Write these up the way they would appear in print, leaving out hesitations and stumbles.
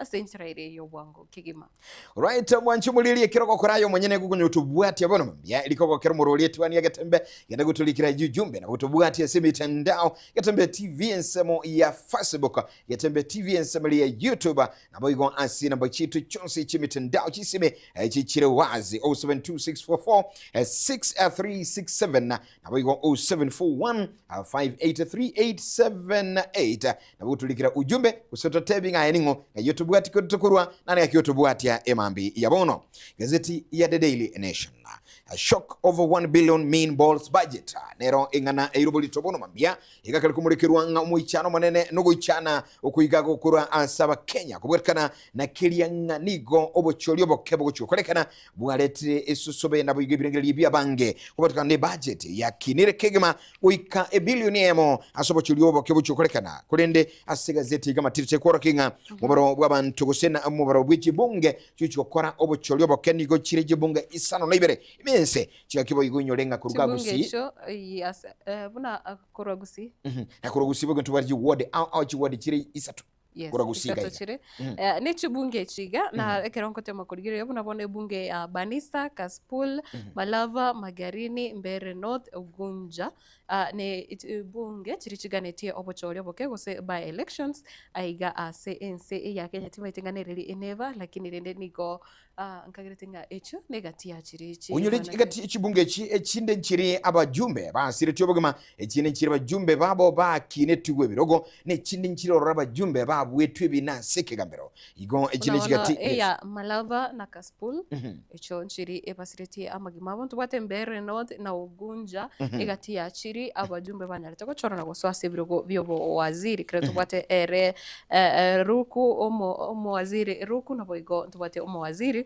Ase enchera ere y'obwango kegima. Right, mwanche omoriri ekero ogokora aye omonyene gokonya otobwatia bono mambia eriko gokera omorori etuani ya Getembe genda gotorikera ujumbe na gotobwatia ase emitandao Getembe TV ensemo ya Facebook Getembe TV ensemo ya YouTube naboigo ase namba chitu chionsi chimitandao chisime eh, chichire wazi 072644 6367 naboigo 0741 583878 Nabo gotorikera ujumbe gose totebi ng'a aye ning'o, ng'ai otobwati kori tokorwa, naende ng'aki otobwatia emambi ya bono. Gazeti ya The Daily Nation. A shock over 1 billion mean balls budget. Nero eng'ana eirobo rito bono mambia egakare komorekerwa ng'a omoichano omonene nogoichana okoiga gokorwa ase abakenya kobwatikana na keria ng'a nigo obochori oboke bogochia gokorekana bwaretire esusobe naboigo ebirengererio biabange kobwatikana ne budget yakinire kegima goika ebilioni eyemo ase obochori oboke bochia gokorekana. Korende ase egazeti iga amatiri tekworokia ng'a omobaro bw'abanto gose na omobaro bwe chibunge chigochia gokora obochori oboke nigo chire chibunge isano na ibere ime ense. Chigaki boigo inyore ng'a korwa Chibunge Gusii echio yes, eh, buna korwa Gusii. Na korwa Gusii boigo ntobwate chiward ao ao chiward chire isato. Yes, Korwa Gusii isato iga iga. chire. Eh, ne chibunge echi iga, na ekero ngotema korigereria buna bono ebunge ya Banisa, Kasipul, Malava, Magarini, Mbeere North, Ugunja, ah, ne chibunge chiria chiganetie obochori oboke gose by elections, aiga ase ense eye ya Kenya timaeti ng'a nereri eneba, lakini rende nigo Ah, nkagerete ng'a echio negati ya chiria echi Onyore Bwana egati Yesu. chibunge echi echinde nchiri abajumbe basiretie obogima, echinde nchiri abajumbe babo bakinetigwe ebirogo, na echinde nchiri ororo abajumbe babuetwe ebina ase ekegambero. Igo echinde Buna bono chigati yes. eya Malava na Kasipul, echio nchiri ebasiretie amagima abo. Ntobwate Mbeere North na Ugunja, egati ya chiri abajumbe banyarete gochora na gosoa ase ebirogo bi'obowaziri. Ekero tobwate ere Ruku omowaziri Ruku naboigo ntobwate omowaziri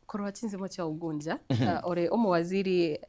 korwa chinsemo chia Ugunja ore omowaziri.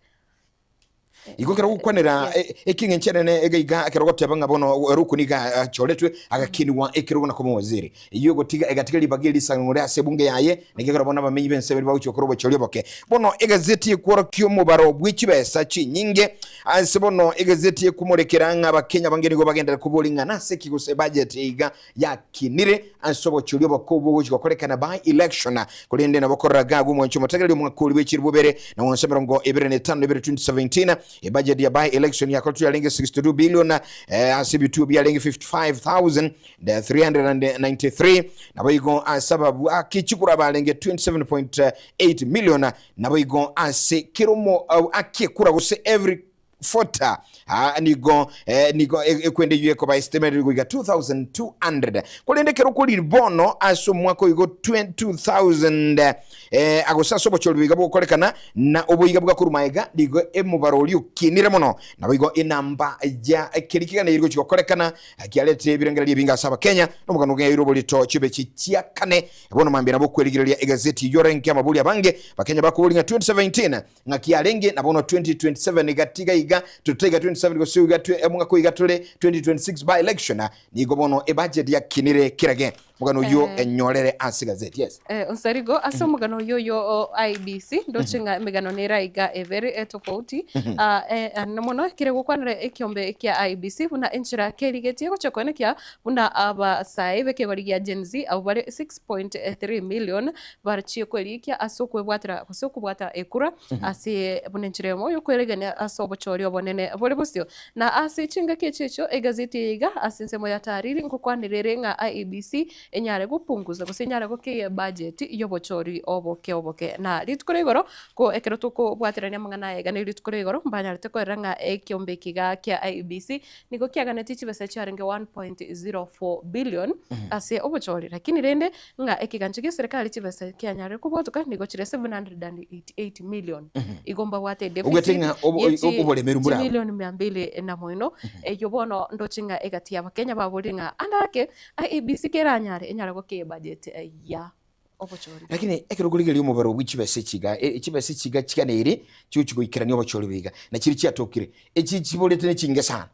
Igo ekero ogokwanera ekeng'encho enene iga iga ekero ogoteba ng'a bono Ruku nigo achoretwe agakinigwa ekerogo na koba omowaziri. Eyio egotiga egatiga ribaga erisang'ore ase ebunge yaye, naki ekero bono abamenyi b'ense baria bagochia gokora obochori oboke. Bono egazeti ekworokia omobaro bwe chibesa chinyinge ase bono egazeti ekomorekera ng'a abakenya abange nigo bagenderera koboria ng'a nase ki gose ebudget iga yakinire ase obochori oboke obwo bogochia gokorekana by election korende nabo korora gabu omwancho omotegereri omwaka oria bwechiribu bere na onse 25 2017 ebudget ya by election yakoretwe yarenge 62 billion eh, ase ebituo biarenge 55000 393 naboigo ase ababuaki chikura barenge 27.8 million naboigo ase kera omo akie kura gose every voter ah, nigo eh, nigo e- ekwende eyio ekoba estimated goika 2200 korende ekero okoriri bono ase omwaka oigo 2000 eh, agose ase obochori boiga bogokorekana na oboiga bwakorwa maega nigo emobaro oria okinire mono naboigo enamba ya keri keganeiri gochia gokorekana Kiaretire ebirengererio ebinge ase Abakenya, nomogano ogeeirwe oborito chibechi chia kane. Bono mambia nabo okwerigereria egazeti eyio orenge amabori abange Abakenya bakoboria ng'a 2017 ng'aki yarenge na bono 2027 gatiga iga totaiga 27 gose iga omwaka oiga tore 2026 by election nigo bono ebudget yakinire kerage. Omogano oyio Eh. enyorere ase egazeti yes. Eh, Onsarigo, ase omogano oyio oyo o IEBC, ndoche ng'a emegano nere aiga ebere etofauti. Ah, eh, ah, na mono ekere gokwanera ekiombe kia IEBC buna enchera kerigetie gochia koenekia buna abasae b'ekegori gia Gen Z abwo bare 6.3 million barachie kwerikia ase okwebwatera gose okobwata ekura ase buna enchera eyemo y'okweregenia ase obochori obonene bore bosio. Na ase chingaki echio echio egazeti eye iga ase ensemo ya taariri ngokwanera ere ng'a IEBC enyare gopunguza gose enyare gokeyia ebudget y'obochori oboke oboke. Na rituko ria igoro ko ekero tokobwaterania amang'ana aya iga ne rituko ria igoro mbanyarete koerera ng'a ekiombe eke iga kia IEBC nigo kiaganetie chibesa chiarenge 1.04 billion ase obochori lakini rende ng'a ekegancho gie serikali chibesa kianyarire kobwatoka nigo chire 788 million. Igo mbabwate Ogwete edeficit ng'a obo- ye chi- oboremeri mbore abwo. chimilioni mia mbili na moino. Eyio bono ndoche ng'a egati y'Abakenya baborire ng'a ande ake IEBC keranyare enyare gokeyia ebudget ya obochori. Lakini ekero okorigereria omobaro bwe chibesa echi iga, e- chibesa echi iga chiganeire chigochi goikerania obochori obo iga, na chiria chiatokire, echi chiborete ne chinge sana.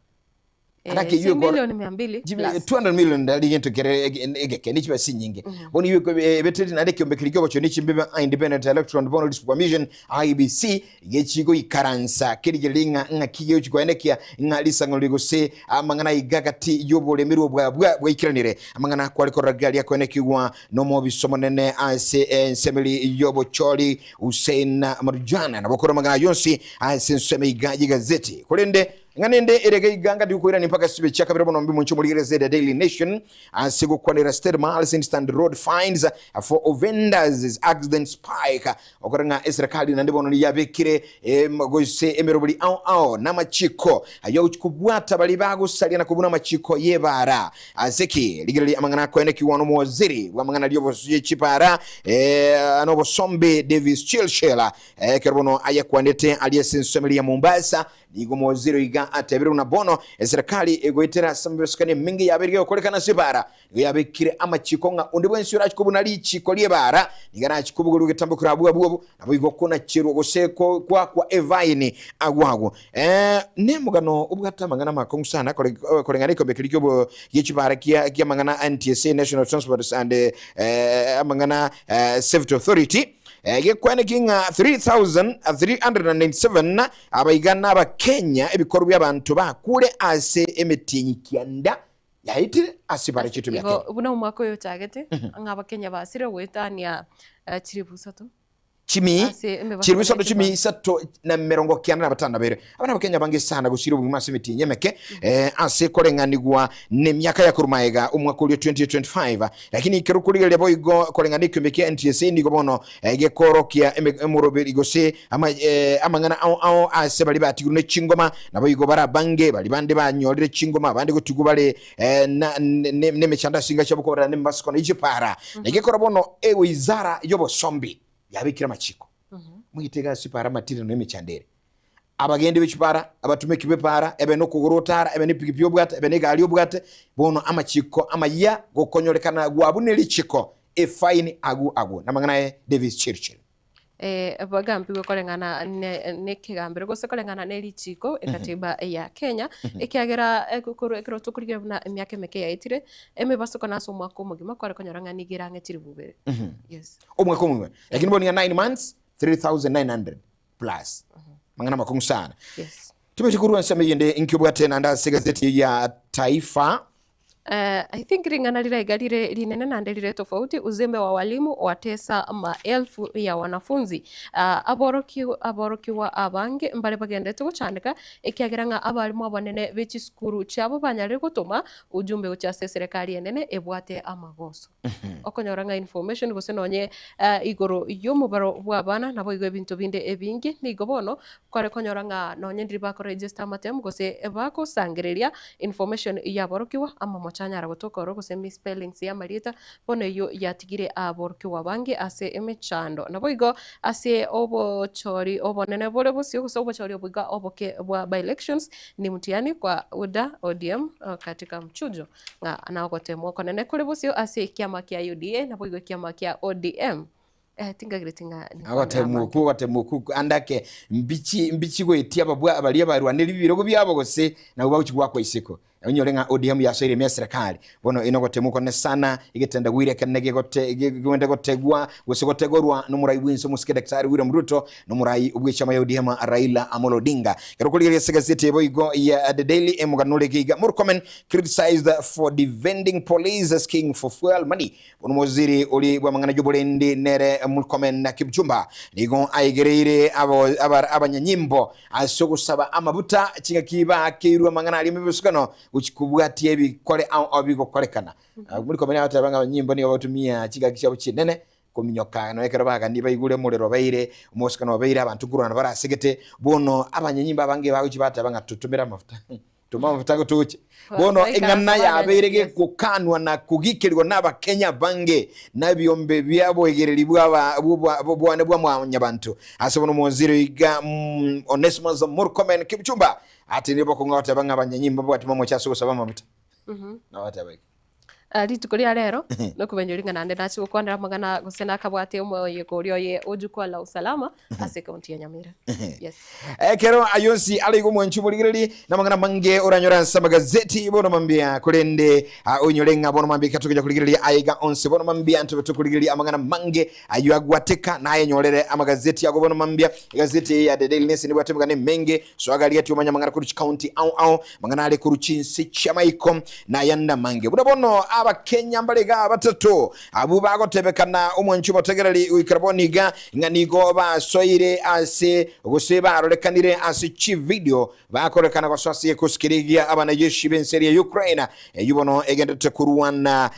Anake eywo ekor- Chimilioni mia mbili plus. 200 million ndari gento kere egeke ni chibesa chinyinge. Bono iwe ebeteri naende ekiombe keria kiogochora ne chimbebe Independent Electoral and Boundaries Commission IEBC gechigoikaransa kerigererie ng'a ng'aki gegochi koenekia ng'a risang'ano gose amang'ana aiga gati y'oboremerwa bwa bwa bwaikeranire. Amang'ana kware korora garia koenekigwa nomobisa omonene ase ensemeri y'obochori Hussein Marjana nabo korwa amang'ana yonsi ase ensemo iga y'egazeti. Korende Ng'a nende ere gaiga ngati gokoirania mpaka sibe chia kabere bono mbi monche morigereze The Daily Nation ase gokwanera State Miles Instant Road Fines for Offenders as Accident Spike okore ng'a eserekari naende bono yabekire em, gose emeroberi ao ao namachiko ayo agochi kobwata baria bagosaria na kobuna amachiko y'ebara ase ki rigereria amang'ana akoenekigwa nomowaziri bw'amang'ana ri'obosuye chibara eh, nobosombe Davis Chilchela ekero bono ayekwanete aria ase ensomeri ya Mombasa Nigo omowaziri oiga atebire buna bono eserekari egoetera ase emebasukani emenge yabeire gegokorekana ase ebaara, nigo yabekire amachiko ng'a onde bwensi orache kobuna richiko ri'ebaara nigo arache kobogoria egetambo kere abwo abwo naboigo konacherwa gose koakwa evaini agwo agwo. Nemogano obwate amang'ana amakong'u sana koreng'ana ekiombe keria kiobo gie chibaara kia ki'amang'ana a NTSA, National Transport and amang'ana Safety Authority, gekwaneki ng'a 3397 Abaiga n'Abakenya ebikorwa bi'abanto bakure ase emetienyi kianda yaetire ase ebara chiaito bia Igo Kenya. buna omwaka oyo ochagete, ng'a Abakenya basire goetania chilifu isato Chimi ase emebasokano chilifu isato ye chimi chibara. isato na emerongo kianda na batano na babere. Aba n'Abakenya abange sana gosira obogima ase emetienyi emeke ase koreng'anigwa nemiaka ya korwa magega omwaka oria 2025. Lakini ekero okorigereria boigo koreng'ana ekiombe kia NTSA nigo bono gekoorokia emoroberi gose amang'ana ao ao ase baria batigirwe ne chingoma, naboigo bare abange baria bande banyorire chingoma, abande gotigwa bare nemechando ase chinka chiabo kobarera nemebasiko na chipara. Na gekora bono ewizara y'obosombi yabekire amachiko. Moite iga ase chipara amatiri na emechando ere. Abagendi be chipara, abatumeki b'epaara, ebe nokogoro otara, ebe nepigipi obwate, ebe negari obwate, bono amachiko amayia gokonyorekana gwabune richiko, efaini agwo agwo. Namang'ana aye Davis Chirchir. Bagambigwe koreng'ana nekegambero gose koreng'ana ne richiko ekatiba ya Kenya, ekiagera korwa ekero tokorigereria buna emiaka emeke yaetire, emebasoko nase omwaka omogima kware konyora ng'a nigo erang'e chilifu ibere. Yes. Omwaka omogima. Lakini bono niga 9 months, 3900. plus mang'ana makong'u sana. Yes. Timothy korwa ensemo eyende inki obwate naende ase egazeti ya Taifa? I think ring'ana rire iga rire rinene naende rire tofauti, uzembe wa walimu watesa maelfu ya wanafunzi. Aboroki aborokigwa abange mbare bagenderete gochandeka ekiagera ng'a abalimu abanene be chisukuru chiabo banyarire gotoma ujumbe gochia ase eserekari enene ebwate amagoso. Okonyora ng'a information gose nonye igoro y'omobaro bw'abana naboigo ebinto binde ebinge, nigo bono kware konyora ng'a nonye ndiri bakoregister amatemu gose bagosangereria information y'aborokigwa, amamocho anyara gotoka ororo gose misspellings y'amarieta, bono eyio yatigire aborokigwa abange ase emechando. Naboigo ase obochori obonene bore bosio gose obochori obo iga oboke bwa by-elections, ni mtihani kwa UDA, ODM katika mchujo. Ng'a nagoteemwa okonene kore bosio ase ekiama kia UDA naboigo ekiama kia ODM. Eh, tingagireti ng'a ninkwanere Agoteemwa abanto. okwo ogoteemwa okwo ande ake mbichi mbichi goetia ababwa baria barwanire ebirogo biabo gose nabwo bagochi goakwa isiko. Onyore ng'a ODM yasoire ime eserekari. Bono eye nogoteemwa okonene sana egetendagwiri ekenene gegote gegoenda gotegwa gose gotegorwa nomorai bwense omosike Daktari William Ruto Nomorai bw'echama ya ODM Raila Amolo Odinga. Ekero okorigereria ase egazeti eye boigo ya The Daily emogano ore iga Murkomen criticized for defending police asking for fuel money. Bono omowaziri ori bw'amang'ana y'oborendi nere Murkomen Kipchumba nigo aigereire abanyanyimbo ase ogosaba amabuta chingaki baakeirwe amang'ana aria emebusukano gochi kobwatia ebikore ao ao bigokorekana. Murkomen agoteba ng'a abanyanyimbo nigo bagotumia chingaki chiabo chinene Kominyoka nonya ekero baganie baigure omorero obeire, omosukano obeire, abanto nkorwana barasegete. Bono abanyanyimbo abange bagochia bateba ng'a totomere amafuta, toma amafuta gotoche. Bono eng'ana yabeire gegokanwa na kogikerigwa n'Abakenya abange na ebiombe bi'oboegereri bwane bwa mwanyabanto. Ase bono omowaziri oiga Onesmus Murkomen Kipchumba atenire bokong'u agoteba ng'a abanyanyimbo mbabwate momocha ase ogosaba amafuta. Nabo bateba igo. Rituko ria rero nokomenywa ring'ana ande nache gokwanera amang'ana gose nakabwate omoyega oria oye o Jukwaa la Usalama ase ekaunti ya Nyamira. Yes. Ekero ayio onsi are igo omwanchi omorigereri, namang'ana amange oranyore ase amagazeti bono mambia, korende ah, oinyore ng'a bono mambia ekero tokonya korigereria aiga onsi bono mambia ntobe tokorigereria amang'ana amange ayio agwateka nayenyorere amagazeti ago bono mambia. Egazeti eye ya The Daily Nation nebwate emegano emenge, soa rigetie omanye amang'ana korwa chikaunti ao ao, amang'ana are korwa chinse chi'amaiko nayande amange. Buna bono Abakenya mbare iga batato abwo bagotebekana omwanchi omotegereri goikera bono iga ng'a nigo basoire ase gose barorekanire ase chividio bakorekana gosoa ase egekosi keria gia abanajeshi b'ense eria ya Ukraine eyio bono egenderete korwana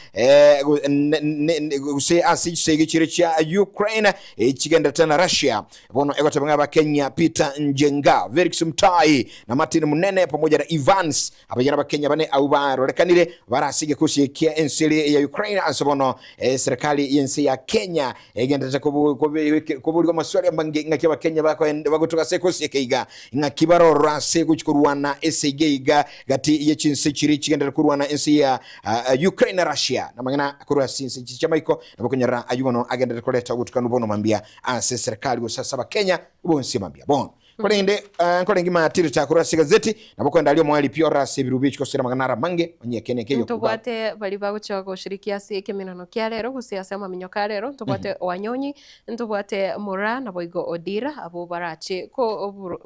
gose ase chisegi chiria chia Ukraine echigenderete na Russia. Bono egoteba ng'a Abakenya Peter Njenga, Felix Mutai na Martin Munene pamoja na Evans Abayia n'Abakenya bane abwo barorekanire bare ase egekosi ekia ense eria ya Ukraine ase bono eserekari y'ense ya Kenya egenderete koborigwa amaswali amange ng'aki Abakenya bagotoka ase ekosi eke iga ng'aki barorora ase gochi korwana esegi iga gati ye chinse chiria chigenderete korwana ense ya Ukraine na Russia namang'ana korwa ase chinse echi chi'amaiko nabo okonyora ayio bono agenderete koreta obotukanu bono mambia ase eserekari gose ase Abakenya bonsi mambia bono. Korende nkorenge matiri takorwa ase egazeti, nabo kwenda aria omoerio pi orore ase ebirubi echi gosira amang'ana ara amange, onye ekeene nkeiyo kobua. Ntobwate baria bagochia goshirikia ase ekeminano kia rero gose ase amaminyoka a rero, ntobwate Wanyonyi, ntobwate Moraa naboigo Odira, abwo barache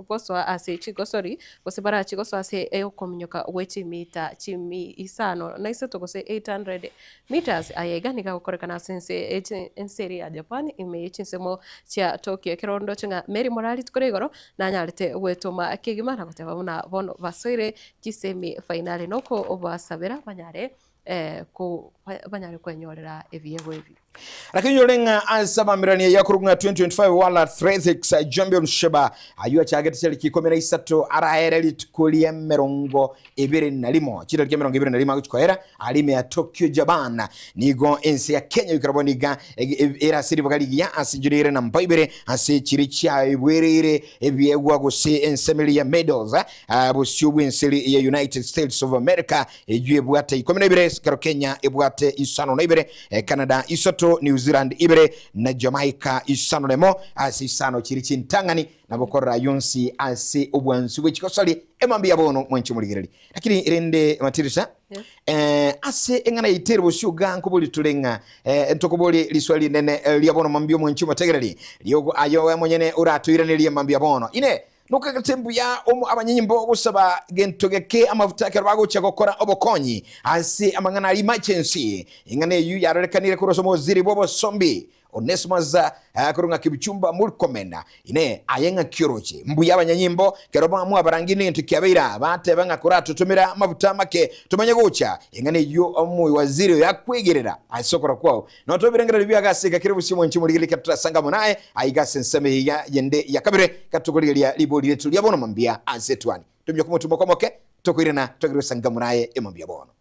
gosoa ase chigosori gose barache gosoa ase okominyoka gwe chimita chimi isano na isato gose 800 meters. Aya iga nigo agokorekana ase ense ense eria ya Japan ime ye chinsemo chia Tokyo. Ekero ndoche ng'a Mary Moraa rituko ria igoro nanyarete gwetoma kegima na goteba buna bono basoire chisemi fainali noko obasabera banyare banyare kwenyorera ebiegwa ebi. Lakini onyore ng'a ase amamerania ya korwa ng'a 2025 World Athletics Championship ayio achagete chitariki ikomi na isato araere rituko ria emerongo ebere na rimo chitariki emerongo ebere na rimo agochi koera aria ime ya Tokyo Japan. Nigo ense ya Kenya goikera bono iga ere ase ribaga rigiya ase enchera ere namba ibere ase chiria chiaebwereire ebiegwa gose ensemeri ya medals bosio bw'enseri ya United States of America eyio ebwate ikomi na ibere ekero Kenya ebwate isano na ibere Canada isato New Zealand ibere na Jamaica isano na emo ase isano chiria chintang'ani. Nabo korora ayio onsi ase obwansu bwe chigosori emambia bono mwanche omorigereria. Lakini rende Matirisa, Yes. ase eng'ana yaito ere bosio iga nkobori tore ng'a ntokobori riswali rinene ria bono mambia omwanche omotegereri, riogo aye oye monyene oratoiranerie mambia bono. Inee! Nokagete mbuya omo abanyanyimbo gosaba gento geke amafuta ekero bagochia gokora obokonyi ase amang'ana a emergency? Eng'ana eyio yarorekanire korwa ase omowaziri bw'obosombi Onesimus korwa ng'a Kipchumba Murkomen, Inee, aye ng'aki oroche? Mbuya abanyanyimbo, kero bamwabarangi nento kiabeire aa, bateba ng'a koratotomera amafuta amake tomanye gocha. Eng'ana eyio omowaziri oyo akwegerera ase okora kwao. Notoe ebirengererio biago ase eka kere bosio mwanche morigererie ekero torasange amo naye aiga ase ensemo eye yende ya kabere, ekero tokorigereria ribori riaito ria bono mambia ase etuani. Tominyoke omotumo omoke, tokoirana togere gosange amo naye emambia bono.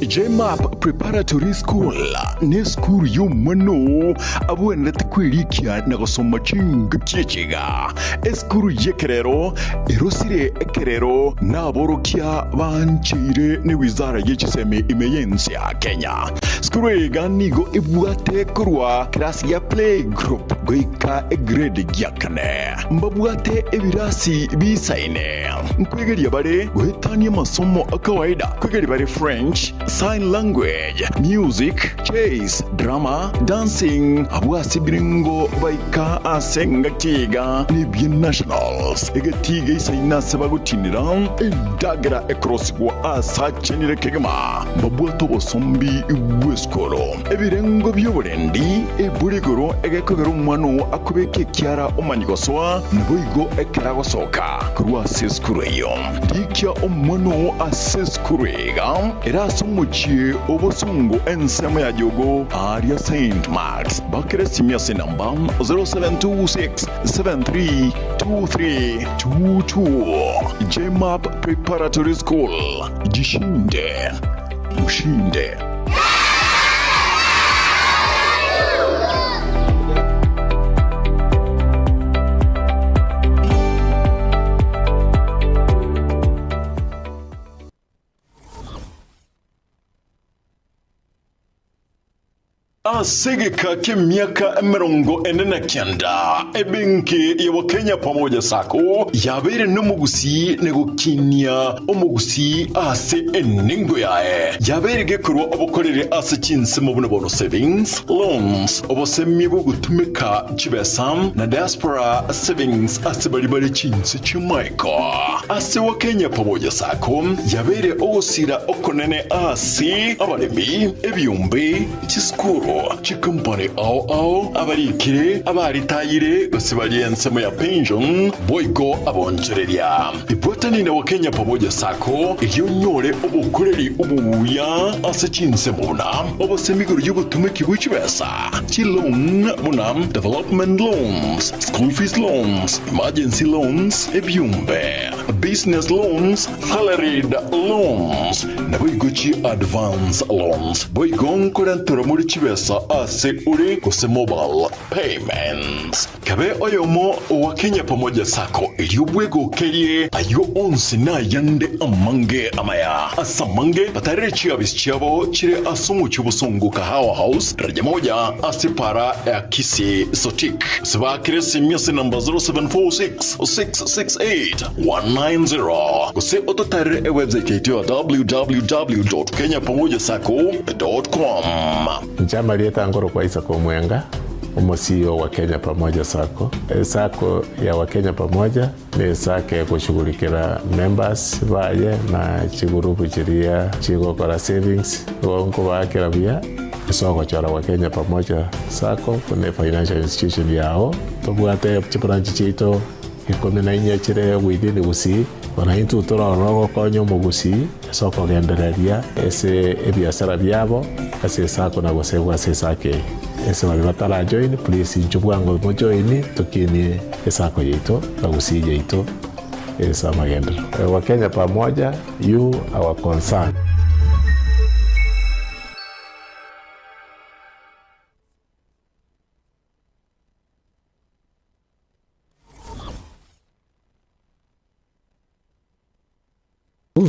JMAP Preparatory School nesukuru y'omwana oo abwenerete kwerikia na gosoma chingaki echi iga. Esukuru y'ekerero erosire ekerero naborokia bancheire ne wizara ye chisemi ime y'ense ya Kenya. Sukuru eye iga nigo ebwate korwa kerasi gia play group goika egrade gia kane. Mbabwate ebirasi biisaine. Nkwegeria bare goetania amasomo a kawaida. Nkwegeria bare French, Sign language, music, chess, drama, dancing, abwo ase ebirengo baika ase engaki iga nebie nationals, egetii geisaine ase bagotinera endagera ekorosigwa ase achenire kegima, mbabwate obosombi bw'esukuru, ebirengo bi'oborendi, eburi igoro egekogera omwana oo akobeka ekiara omanye gosoa, naboigo ekero agosoka korwa ase esukuru eyio. Rikia omwana oo ase esukuru iga ere ase omochie o bosongo ensemo ya Jogoo aaria Saint Marks. Bakera esimi ase enamba 0726732322. Jmap Preparatory School, Jishinde, ushinde. Ase egeka ki'emiaka emerongo ene na kianda, ebenki ya Wakenya Pamoja Sacco yabeire nomogusii na gokinia omogusii ase enengo yaye. Yabeire gekorwa obokoreri ase chinsemo buna bono savings, loans, obosemia bw'ogotumeka chibesa na diaspora savings ase baria bare chinse chi'amaiko. Ase Wakenya Pamoja Sacco yabeire ogosira okonene ase abaremi, ebiombe, Chisukuru, chikompani ao ao, abarikire, abaritayire, gose baria ensemo ya pension, boigo abonchoreria. Ibwatani na Wakenya Pamoja Sacco erio onyore obokoreri obuya ase chinsemo buna obosemi igoro y'obotumeki bwe chibesa, chiloan buna development loans, school fees loans, emergency loans, ebiombe, business loans, Salaried loans, naboigo chi advance loans, boigo nkorenterwa more chibesa ase ore gose mobile payments. Kabe oyomo owa Kenya Pamoja Sacco erio bwegokerie ayio onsi na ayande amange amaya. Ase amange batarere chiabisi chiabo chire ase omochie obosongo Kahawa House, daraja moja ase para ya Kisii Sotik. Gose baakere esimi ase namba 0746 668 190 gose ototarere ewebsite yaito ya www.kenyapamojasacco.com. Inche amarieta nkorokwa Isaac Omwenga, omo CEO wa Kenya Pamoja Sacco. Esacco ya Wakenya Pamoja ne esacco egoshughulikera members baye na chigurupu chiria chigokora savings. Igo nkobaakera buya ase ogochora Wakenya Pamoja Sacco buna efinancial institution yao. Tobwate chibranch chiaito Ikomi na inye chire within Gusii, bono intwe tore ororo gokonya omogusii ase okogendereria ase ebiasara biabo ase esako na gosegwa ase esako eye. Ase baria batara join please inchuo bwango mo join tokinie esako yaito na Gusii yaito ase amagenderero. Wakenya pamoja, you our concern.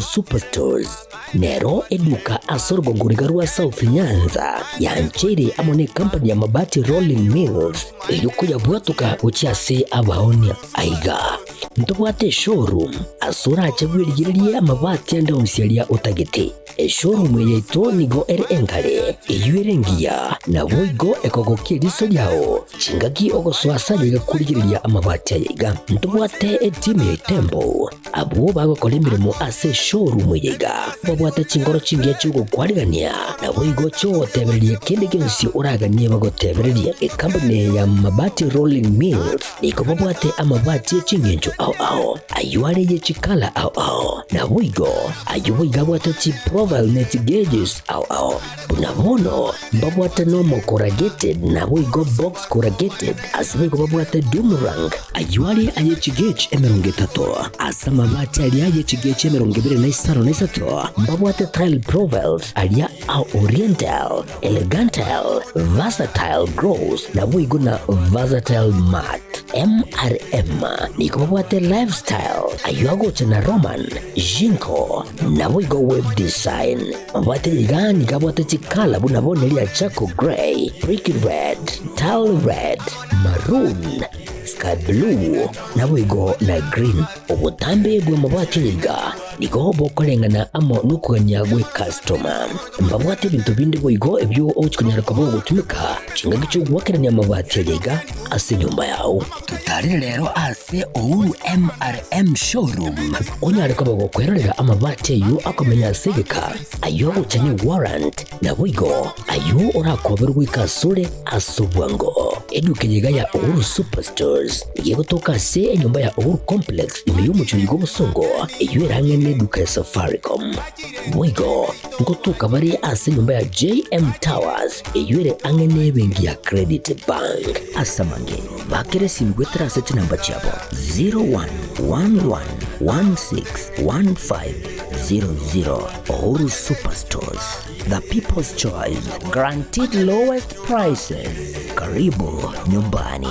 Superstores nero eduka ase orogongo riga rwa South Nyanza yancheire amo ne company ya Mabati Rolling Mills eyio koyabwatoka gochia ase abaonia. Aiga ntobwate eshowroom ase orache bwerigererie amabati ande onsi aria otagete. Eshowroom eye yaito nigo ere engare, eyio ere engiya, naboigo ekogokia eriso riao chingaki ogosoa ase aye iga korigereria amabati aya iga. Ntobwate etimu ya Itembo, abwo bagokora emeremo ase eshowroom eye iga, babwate chinkoro chingiya chi'ogokwarigania, naboigo chi'ogotebereria kende gionsi oraganie bagotebererie. Ekampuni eye ya Mabati Rolling Mills nigo babwate amabati e chingencho ao ao, ayio are ye chikala ao ao, naboigo Ayio boigo abwate chiprofile ne chigeges ao ao. Buna bono mbabwate normal corrugated naboigo box corrugated, ase boigo babwate doomerang. Ayio are aye chigauge 30, ase amabati aria aye chigauge 23 na mbabwate tile profiles aria a oriental, elegantile, versatile gloss naboigo na versatile matte. MRM nigo babwate lifestyle, ayio agocha na Roman, Jinko, naboigo web design. Mabwate iga nigo abwate chikala buna bono eria charcoal grey, brick red, tile red, maroon, sky blue, naboigo na green. Obotambe bw'amabati aya iga Nigo bokoreng'ana amo nokogania gw'ekastoma. Mbabwate ebinto binde boigo ebio ogochia konyara koba ogotumeka chingaki chi'ogoakerania amabati aya iga ase enyomba yao. Totarere rero ase Uhuru MRM Showroom onyare koba gokwerorera amabati ayio akomenya ase egeka, ayio agocha ne warrant, naboigo ayio orakoberwe goika asore ase obwango. Eduka eye iga ya Uhuru Superstores nigo egotoka ase enyomba ya Uhuru Complex ime y'omochie oyo bw'obosongo, eyio ere ang'e neduka ya Safaricom. Boigo ngotoka bare ase enyomba ya JM Towers eyio ere ang'e nebenki ya Credit Bank. Ase amange, bakera esimi goetera ase chinamba chiabo 0111161500. Uhuru Superstores, the people's choice, guaranteed lowest prices. Karibu nyumbani.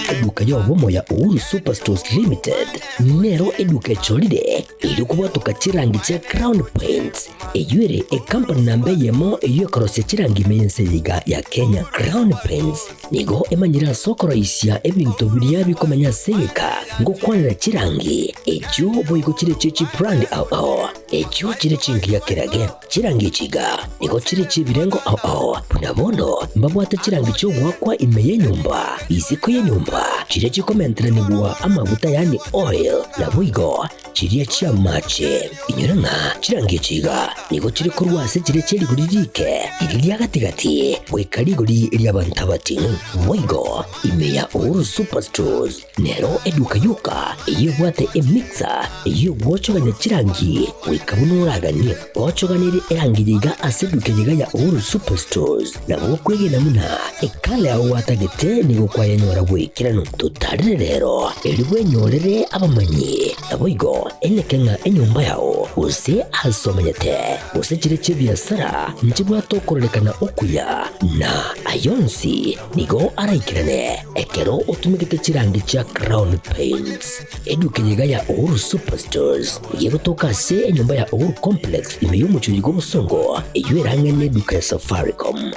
Eduka y'obomo ya Uhuru Superstores Limited nero eduka echorire erio kobwatoka chirangi chia Crown Paints eyio ere ekampani namba eyemo eyio ekorosia chirangi ime y'ense eye iga ya Kenya. Crown Paints nigo emanyire ase okoroisia ebinto biria bikomenya ase egeka ngokwanera chirangi echio boigo chire chie chibrand ao ao echio chire chingiya kerage. Chirangi echi iga nigo chire chi'ebirengo ao ao, buna bono mbabwate chirangi chi'ogoakwa ime y'enyomba, isiko y'enyomba, chiria chikomenteranigwa amaguta yaani oil, naboigo chiria chi'amache. Inyora ng'a chirangi echi iga nigo chire korwa ase chiria chie rigori rike, riria ria gati-gati, goika rigori ri'abanto abating'u. Boigo ime ya Uhuru Superstores Nero eduka yoka eyio ebwate emixer eyio egwochogania chirangi goika buna oraganie. Ochoganerie erangi yaiga ase eduka eyeiga ya Uhuru Superstores nabo okwegena buna ekala yao gwatagete nigo kwayenyora bw'ekeranu. Totarire rero erio bwenyorere abamanyi naboigo eneke ng'a enyomba yao gose ase omenyete gose chire chi'ebiasara nchibwate okororekana okuya na ayonsi Nigo araikerane ekero otumegete chirangi chia Crown Paints. Eduka eye iga ya Uhuru Superstores nigo egotoka ase enyomba ya Uhuru Complex ime y'omochie oyo bw'obosongo eyio ere ang'e neduka ya Safaricom.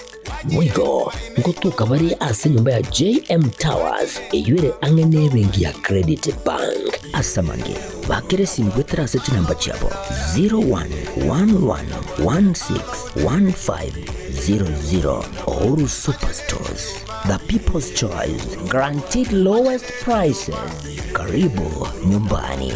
Boigo ngotoka bare ase enyomba ya JM Towers eyio ere ang'e nebenki ya Credit Bank. Ase amange, bakera esimi goetera ase chinamba chiabo 0111161500. Uhuru Superstores, the people's choice, guaranteed lowest prices. Karibu nyumbani.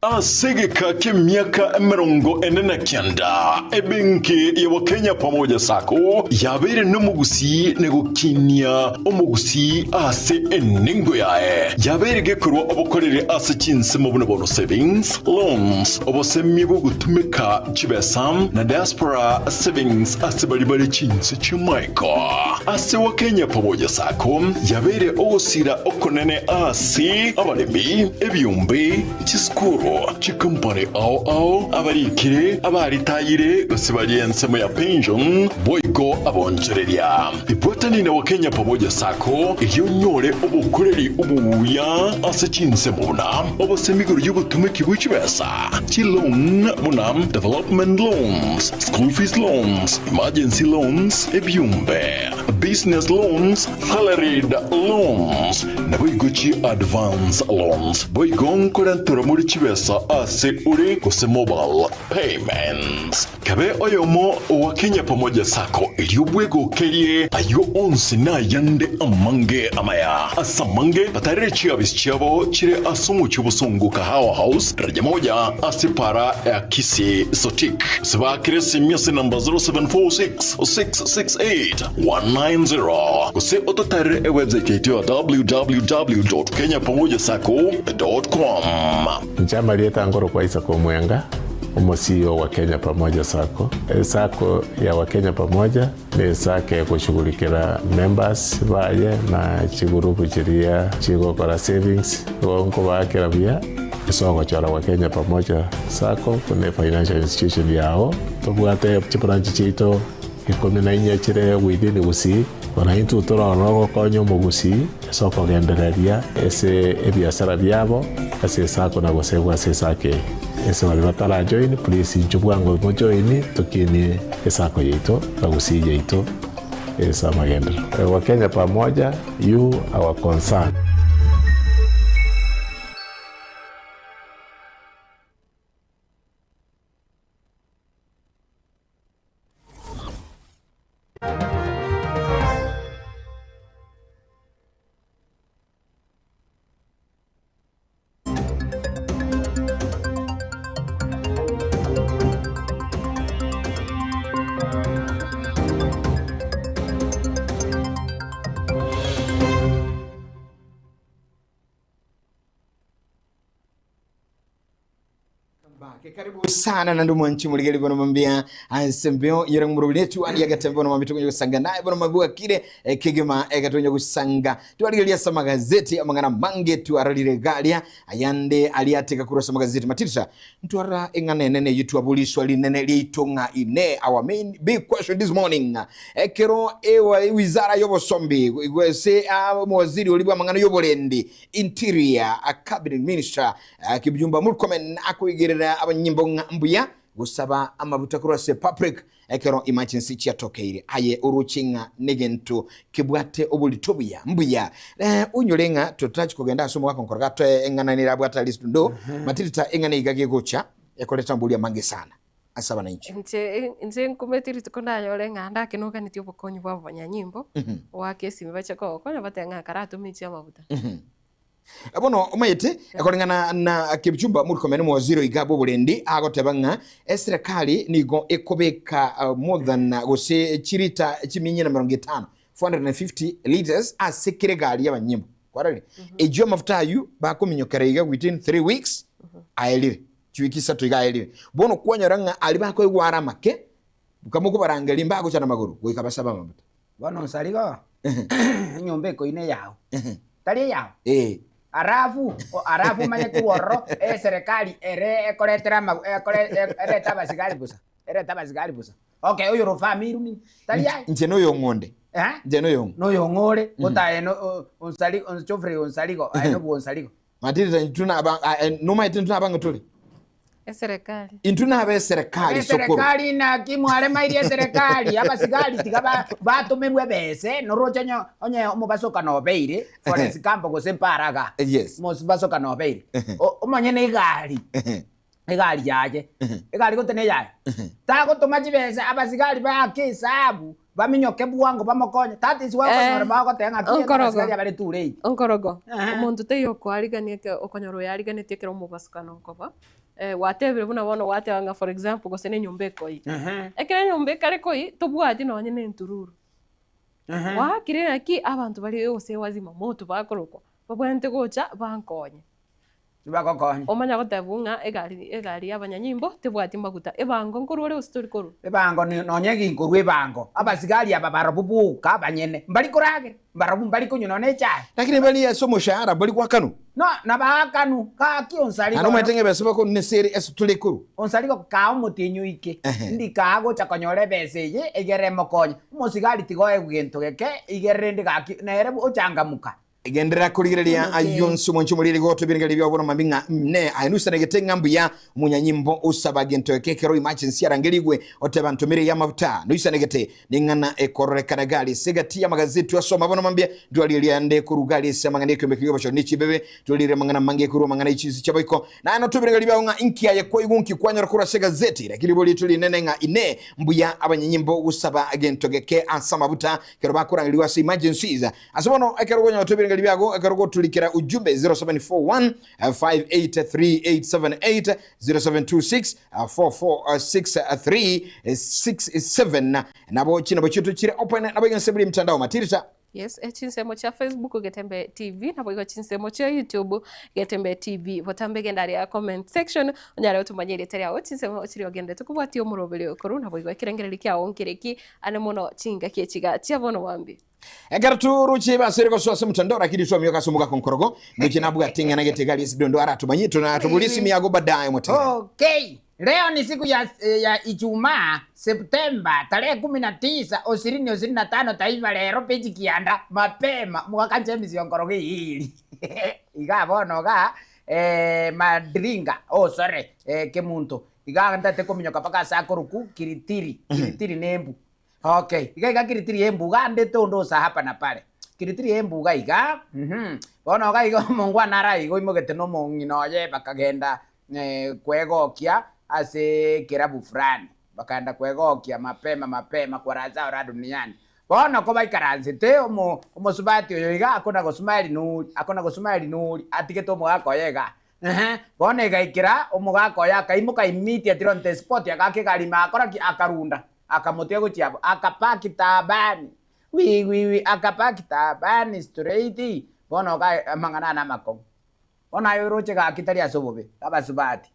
Ase egeka ki'emiaka 49, ebenki ya Wakenya Pamoja Sacco yabeire nomogusii na gokinia omogusii ase enengo yaye. Yabeire gekorwa obokoreri ase chinsemo buna bono savings, loans, obosemia bw'ogotumeka chibesa na diaspora savings ase baria bare chinse chi'amaiko. Ase Wakenya Pamoja Sacco yabeire ogosira okonene ase abaremi, ebiombe, Chisukuru, chikompani ao ao, abarikire, abaritayire, gose baria ensemo ya pension, boigo abonchoreria. Ibwatani na Wakenya Pamoja Sacco erio onyore obokoreri obuya ase chinsemo buna obosemi igoro y'obotumeki bwe chibesa, chiloan buna development loans, school fees loans, emergency loans, ebiombe, business loans, salaried loans, na. Naboigo chi advance loans. Boigo nkorenterwa more chibesa ase ore gose mobile payments. Kabe oyomo owa Kenya Pamoja Sacco erio bwegokerie ayio onsi na ayande amange amaya. Ase amange batarere chiabisi chiabo chire ase omochie obosongo Kahawa House, Daraja Moja ase para ya Kisii Sotik. Gose baakere esimi ase enamba 0746 668 190 gose ototarere ewebsite yaito ya www.kenyapamojasacco.com. Inche amarieta nkorokwa Isaac Omwenga, omo-CEO wa Kenya Pamoja Sacco. Esacco ya Wakenya Pamoja ne esacco egoshughulikera members baye na chigurupu chiria chigokora savings. Igo nkobaakera buya ase ogochora Wakenya Pamoja Sacco buna efinancial institution yao. Tobwate chibranch chiaito ikomi na inye chire within Gusii, bono intwe torore ogokonya omogusii ase okogendereria ase ebiasara biabo ase esako na gosegwa ase esako eye. Ase baria batarajoin please inchuo bwango mojoin tokinie esako yaito na Gusii yaito ase amagenderero. Wakenya pamoja, you our concern. Karibu sana na ndumu nchi muligeli bono mambia ansembeo yere murubili andi agatembe bono mambi tukunye gusanga naye bono mabua kire eh, kigima egatonye gusanga twarigeria sa magazeti amang'ana mange twararire garia ayande aliateka kurasa magazeti matirisa ntwara eng'ana enene yitwabuliswa linene liitong'a ine our main big question this morning ekero ewa wizara y'obosombi gwese mwaziri olibwa amang'ana y'oborendi interior a cabinet minister Kipchumba Murkomen akoigerera abanyimbo ng'a mbuya gosaba amabuta korwa ase public ekero emergency chiatokeire aye oroche ng'a negento kebwate oborito buya mbuya eh, onyore ng'a totachi kogenda ase omogaka nkoro gatoe eng'ana nere abwate at least ndo matirita eng'ana iga gegocha ekoreta amboria amange sana ase abananchi. Inche inche nkumeti rituko ndanyore ng'a ndakenoganetie obokonyi bwa abanyanyimbo, goaka esimi bache kogokonya batebe ng'a karatometie amabuta. Bono omanyete, koreng'ana na Kipchumba Murkomen omowaziri oiga bw'oborendi agoteba ng'a eserekari nigo ekobeka more than gose chilita chiminya na merongo etano, 450 litres, ase kera egari y'abanyimbo. Kwarorire? Ejio amafuta ayio bakominyokera iga within 3 weeks aerire. Chiwiki isato iga aerire. Bono kwanyora ng'a aria bakoigwa are amake, kamokobarangeria mbagocha namagoro goika basabe amafuta. Bono nsarigo, enyomba ekoina eyao, tari eyao? Eh. Alafu, alafu omanye korwa ororo, eserekari ere ekoretera ama ekore erete abasigari bosa, erete abasigari bosa. Okay, oyo rofaa mirumi, tari yaye? Inche noyong'o onde. Eh? Inche noyong'o. Noyong'o ore, gotaye no o- onsari Geoffrey Onsarigo, aye nobwo Onsarigo. Matirita intwe naba nomaete intwe nabang'e tore? Eserekari. Intwe nabe eserekari sokoro. Eserekari naki mwaremairie eserekari abasigari tiga ba- batomerwe ebese noroche onye onye omobasokano obeire forest camp gose mparaga Yes. omobasokano obeire O- omonyene egari egari yaye egari gotena eyaye tagotoma chibesa abasigari baake esabu Baminyoke bwango bamokonye. That is why okonyora bagoteba ng'a ki Onkorogo. abasigari abare too late. Onkorogo, Ehe. omonto taiyo okoarigania eke okonyora oyariganetie ekero omobasukano okoba, gwatebire buna bono gwateba ng'a for example gose na enyomba ekoyia. Ehe. Ekero enyomba ekare koyia, tobwati nonye na entururu. Ehe. Gwaakire naki abanto baria gose wazima moto bakorokwa, babwenerete gocha bankonye. Tibagokonya. Omanya gotebwa ng'a egari egari y'abanyanyimbo tebwati maguta. Ebango nkorwa ore gose tori korwa? Ebango ni nonya eginkorwa ebango. Abasigari aba barobwo boka abanyene mbari koragera, mbarobwo mbari konywa nonya echae. Lakini bari ase omoshahara mbari goakanwa. No, nabaakanwu, gaki onsarigo Naende omanyete ng'a ebesa bakorwa nese ere ase tore korwa. Onsarigo kaa omotienyi oike, Ehe. ndi kaa gocha konyora ebesa eye egere emokonye. Omosigari tiga oegwe gento geke igere rende gaki nere ochangamuka. Genderera korigereria ayio onsi omwanche omoriri goto ebirengererio biao bono mambia ng'a ne aye nusanegete ng'a mbuya omonyanyimbo osaba gento eke ekero emergency arangerigwe oteba ntomere ya amafuta noisanegete ning'ana ekororekana gari ase egati y'amagazeti asoma bono mambia ntwarierie ande korwa gari ase amang'ana ekiombe keria obochori ne chibebe twarire amang'ana amange korwa amang'ana echinse chiaboiko naye notwe ebirengererio biao ng'a inki aye kwaigwa nki kwanyora korwa ase egazeti lakini riborio riaito rinene ng'a inee mbuya abanyanyimbo gosaba gento geke ase amabuta ekero bakorangerigwa ase emergencies Ase bono ekero okonyora ebirengererio biago, ekero ogoturikera ujumbe 0741 583878, 0726 446367 nabo chinabo chioto chire open nabo iga nse buri mtandao matirita. Yes, chinsemo chia Facebook Getembe TV naboigo chinsemo chia YouTube Getembe TV botambe genda aria comment section onyare gotumanyia erieta riao chinsemo chiria ogenderete kobwatia omoroberi okoru naboigo ekerengererio kiao nkereki ane mono chingaki echiga chia bono bwambia. Ekero turuche basere gosoa ase omotandao lakini twamioka ase omogaka onkorogo ndoche nabwate ing'ana gete gari ase dondo aratumanyie tunatoboria esimi yago baadaye omotegere. Okay, leo ni siku ya, ya Ijumaa Septemba tarehe 19 ishirini ishirini na tano Taifa Lero peji kianda mapema mwaka James Onkorogo ihiri iga bono iga eh, Madringa oh sorry eh, Kemunto iga ntate kominyoka mpaka ase akoruku Kiritiri Kiritiri nembu Okay, iga iga kiritiri embuga ande tondosa hapa na pale. Kiritiri embuga iga, mhm. Bono iga iga omongwana ara iga oimogete na omong'ina oye bakagenda eh, kwegokia ase ekerabu fulani. Bakaenda kwegokia mapema mapema kwa raha zao raha duniani. Bono kobaikaransete omo omosubati oyo iga akona gosmile nori, akona gosmile nori, atigete omogaka oye igaa. Ehe, bono egaikera omogaka oye akaimoka immediately on the spot, agaaka egari ime agakora ki? Akarunda. Akamotiga gochia abwo, akapaki taabani, wi wi wi, akapaki taabani straight, bono oka amang'ana aya namakong'u. Bono aye oroche gaki tari ase obobe, abasubati.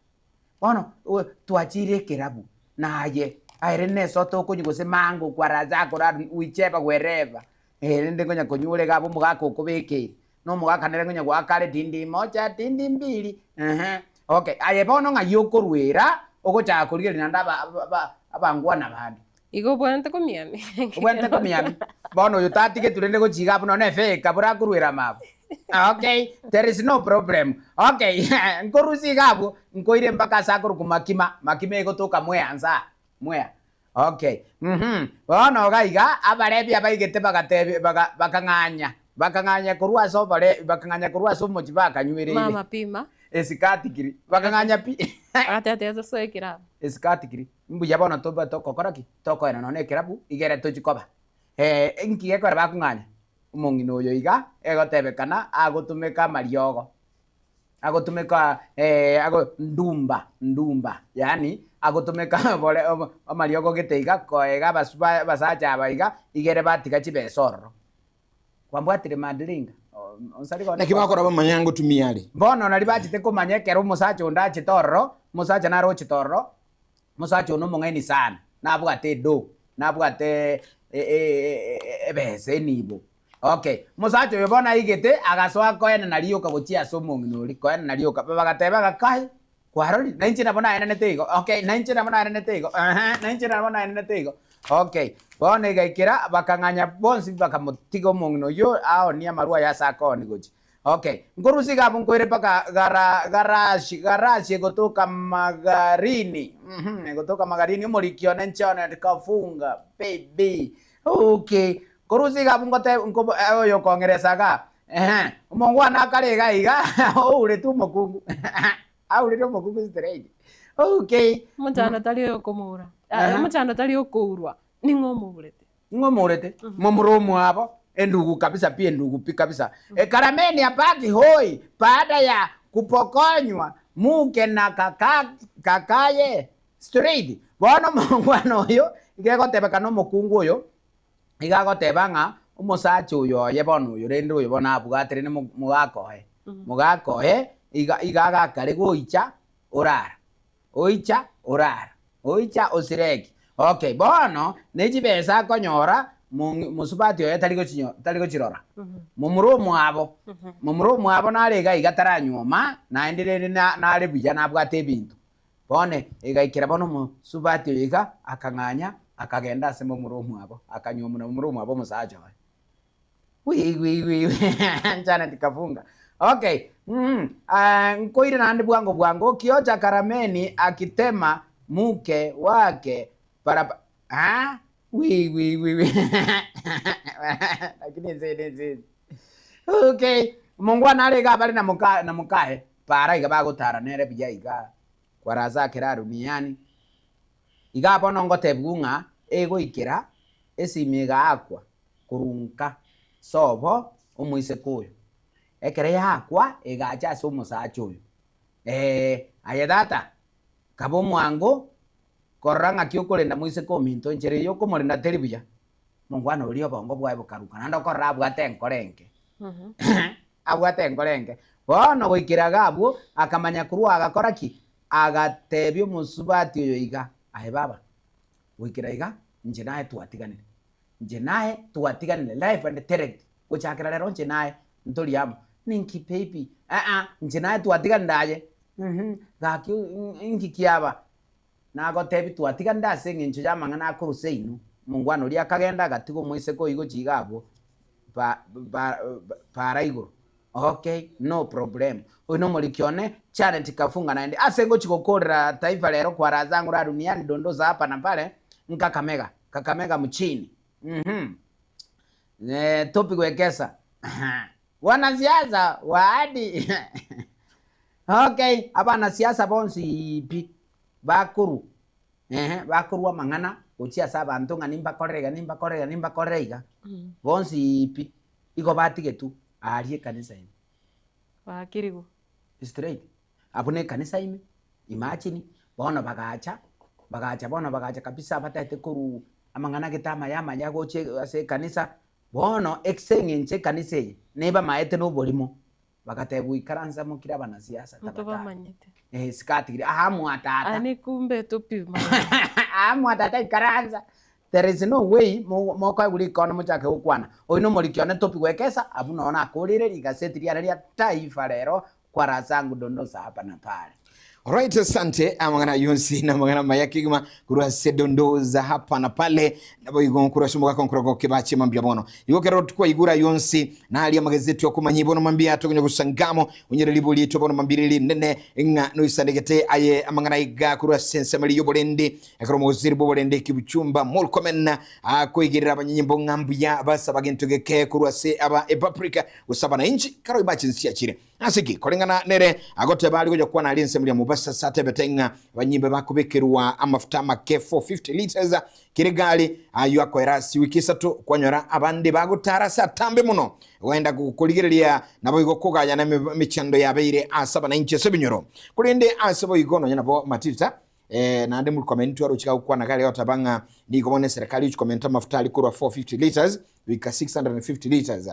Bono o twachire ekerabu, naye, aye rende na esoda okonywa gose mango kwa raha zako raha whichever wherever, eh rende nkonya konywa iga abwo omogaka okobekeire, na omogaka nere nkonya goaka are tindi moja tindi mbili, ehe. Okay, aye bono ng'ai okorwera ogochaka korigereria naende aba aba abangwana bande? Igo obwenerete komiami. Obwenerete komiami. Bono oyo tatigetwe rende gochia iga abwo nonya efeka bora akorwera amabo. Okay, there is no problem. Okay, nkorusia iga abwo, nkoire mpaka ase akorokwa Makima, Makima egotoka Mwea nsa, Mwea. Okay, uhum. Bono iga iga, abarebi abaigete bagatebi baga bakang'anya, bakang'anya korwa ase obore bakang'anya korwa ase omochie bakanywereire. Mama pima. Esikati kiri, bakang'anya pi. Agateba tosoe ekerabu. Esikati kiri, mbuya bono tobe togokora ki? Tokoenda nonya na ekerabu, igere tochie koba. Inki gekogera bakong'anya? Omong'ina oyo iga, egotebekana agotumeka amariogo. Agotumeka ago ndumba ndumba yaani agotumeka bore amariogo gete iga koega abasuba abasacha aba iga igere batiga chibesa ororo. Kwambwatire madringa onsari gone Naki bakora bamanye ngotumia are. Bono nari bachete komanya ekero omosacha onde achete ororo, omosacha nare ochete ororo, omosacha one omong'aini sana, nabwate edoo, nabwate ebesa enibo. Okay, omosacha oyo bono aigete, agasoa koenana rioka gochia ase omong'ina oria, koenana rioka. Bagateba ng'a kai, kwarorire, nainche nabo naenanete igo, okay, nainche nabo naenanete igo, ehe, nainche nabo naenanete igo. Okay, bono egaikera, bakang'anya bonsi bakamotiga omong'ina oyio aonie amarwa aye ase akooni gochia. Okay, nkorusia iga abwo nkoire mpaka gara garashi garashi egotoka Magarini, uhum, egotoka Magarini, omoriki one Jonet Kafunga, baby, okay. Korusia iga abwo ngote nkobo oyo okong'eresa igaa, ehe, omongwana akare iga iga ouretwe omokungu aurire omokungu straight, okay. Omochando tari oyo okomoura, Aha. omochando tari okourwa, ning'o omourete. Ning'o omourete? Momura omwabo, endugu kabisa pi endugu pi kabisa. Ekarameni abaki hoi baada ya kupokonywa muke na kaka kakaye straight. Bono omongwana oyo iga egotebekana omokungu oyo Iga agoteba ng'a omosacha oyo oye bono oyo rende oyo bono abwate rende mogaka oye, mogaka oye iga iga agakare goicha orara, oicha orara, oicha osireki. Okay, bono ne chibesa akonyora mong'i mosubati oye tari gochinyo tari gochirora. Momura omwabo, momura omwabo nare iga iga taranyuoma naende rende na nare buya nabwate ebinto. Bono egaikera bono omosubati oyo iga akang'anya, akagenda ase momura omwabo, akanyuomwa na momura omwabo omosacha oye. Wi wi wi wi Janet Kafunga. Okay. Mm. Uh, nkoire naende bwango bwango Kiocha Karameni akitema muke wake baraba ah wi wi wi wi lakini nse nse okay mongwana are iga bare na muka na mukae para iga bagotara nere buya iga kwaraza kera duniani iga bono ngotebiwu ng'a egoikera esimi egaakwa korunka sobo omoiseke oyo ekere yaakwa egacha ase omosacha oyo eh aye tata kaba omwango korora ng'aki okorenda moiseke ominto enchera eywo okomorenda teri buya mongwana oria obongo bwaye bokaruka naende okorora abwate enkoro enke abwate enkoro enke bono goikera iga abwo akamanya korwa agakora ki? Agatebia omosubati oyo iga aye baba goikera iga inche naye twatiganire. Inche naye twatiganire live and direct gochakera rero inche naye ntori amo. Ninki baby? Aa inche naye twatiganire aye uhum gaki inki kiaba? Nagotebi twatiganire ase eng'encho y'amang'ana akorwa seino. Omongwana oria akagenda agatiga omoiseke oyio gochia iga abwo ba ba para igoro. Okay no problem. Oyo nomoriki one Janet Kafunga naende ase ngochia gokorera Taifa Lero kwa raha zangu la duniani dondoza hapa na pale nkakamega Kakamega mchini uhum eh, topic wekesa wanasiasa waadi okay abanasiasa bonsi pi bakorwa ehe bakorwa amang'ana gochia ase abanto ng'a nimbakorere iga nimbakorere iga nimbakorere iga bonsi pi igo batigetwe aaria ekanisa ime. Bakirigwe. Straight. Abwo ne ekanisa ime, imagine, bono bagacha, bagacha bono bagacha kabisa bataete korwa amang'ana gete amaya amaya gocha ase ekanisa, bono ase eng'encho ekanisa eye nebamaete na oborimo, bagatebiwa ikaransa mokire abanasiasa tafadhali. Ntobamanyete. Eh, sikatigire aha mwatata. Ani kumbe topima. Aha mwatata ikaransa. There is no way mokoegwa rikono mochake gokwana. Oyo nomoriki one topi gwekesa abwo nonya nakorire rigaseti riane ria Taifa Lero kwa raha zangu dondosa hapa na pale. Alright, asante amang'ana yonsi na amang'ana maya kegima korwa ase dondoza hapa na pale nabo igo korwa ase omogaka onkorogo kebache mambia bono igo kero twaigura yonsi naria amagazeti okomanya bono mambia tokonya gosangamo onyore ribori rietu bono mambia riri rinene ng'a noisanegete aye amang'ana iga korwa ase ensemo eria y'oborende Ekero omogoseri bw'oborende Kipchumba Murkomen akoigerera abanyanyimbo ng'a mbuya basaba gento geke korwa ase aba epaprika gose abanainchi kero emergency chiachire. Ase ki? Koreng'ana nere agoteba aria gocha kwana aria ensemo ria Mombasa ase atebete ng'a abanyimbe bakobekerwa amafuta amake 450 litres kera egari ayio akoera ase wiki isato kwanyora abande bagotara ase atambe mono goenda korigereria naboigo kogayana emechando yabeire ase abanainchi ase ebinyoro. Korende ase boigo nonya nabo Matilda Eh, naende Murkomen twaroche gagokwana gare goteba ng'a nigo bono eserekari egochi komenta amafuta aria korwa 450 litres goika 650 litres.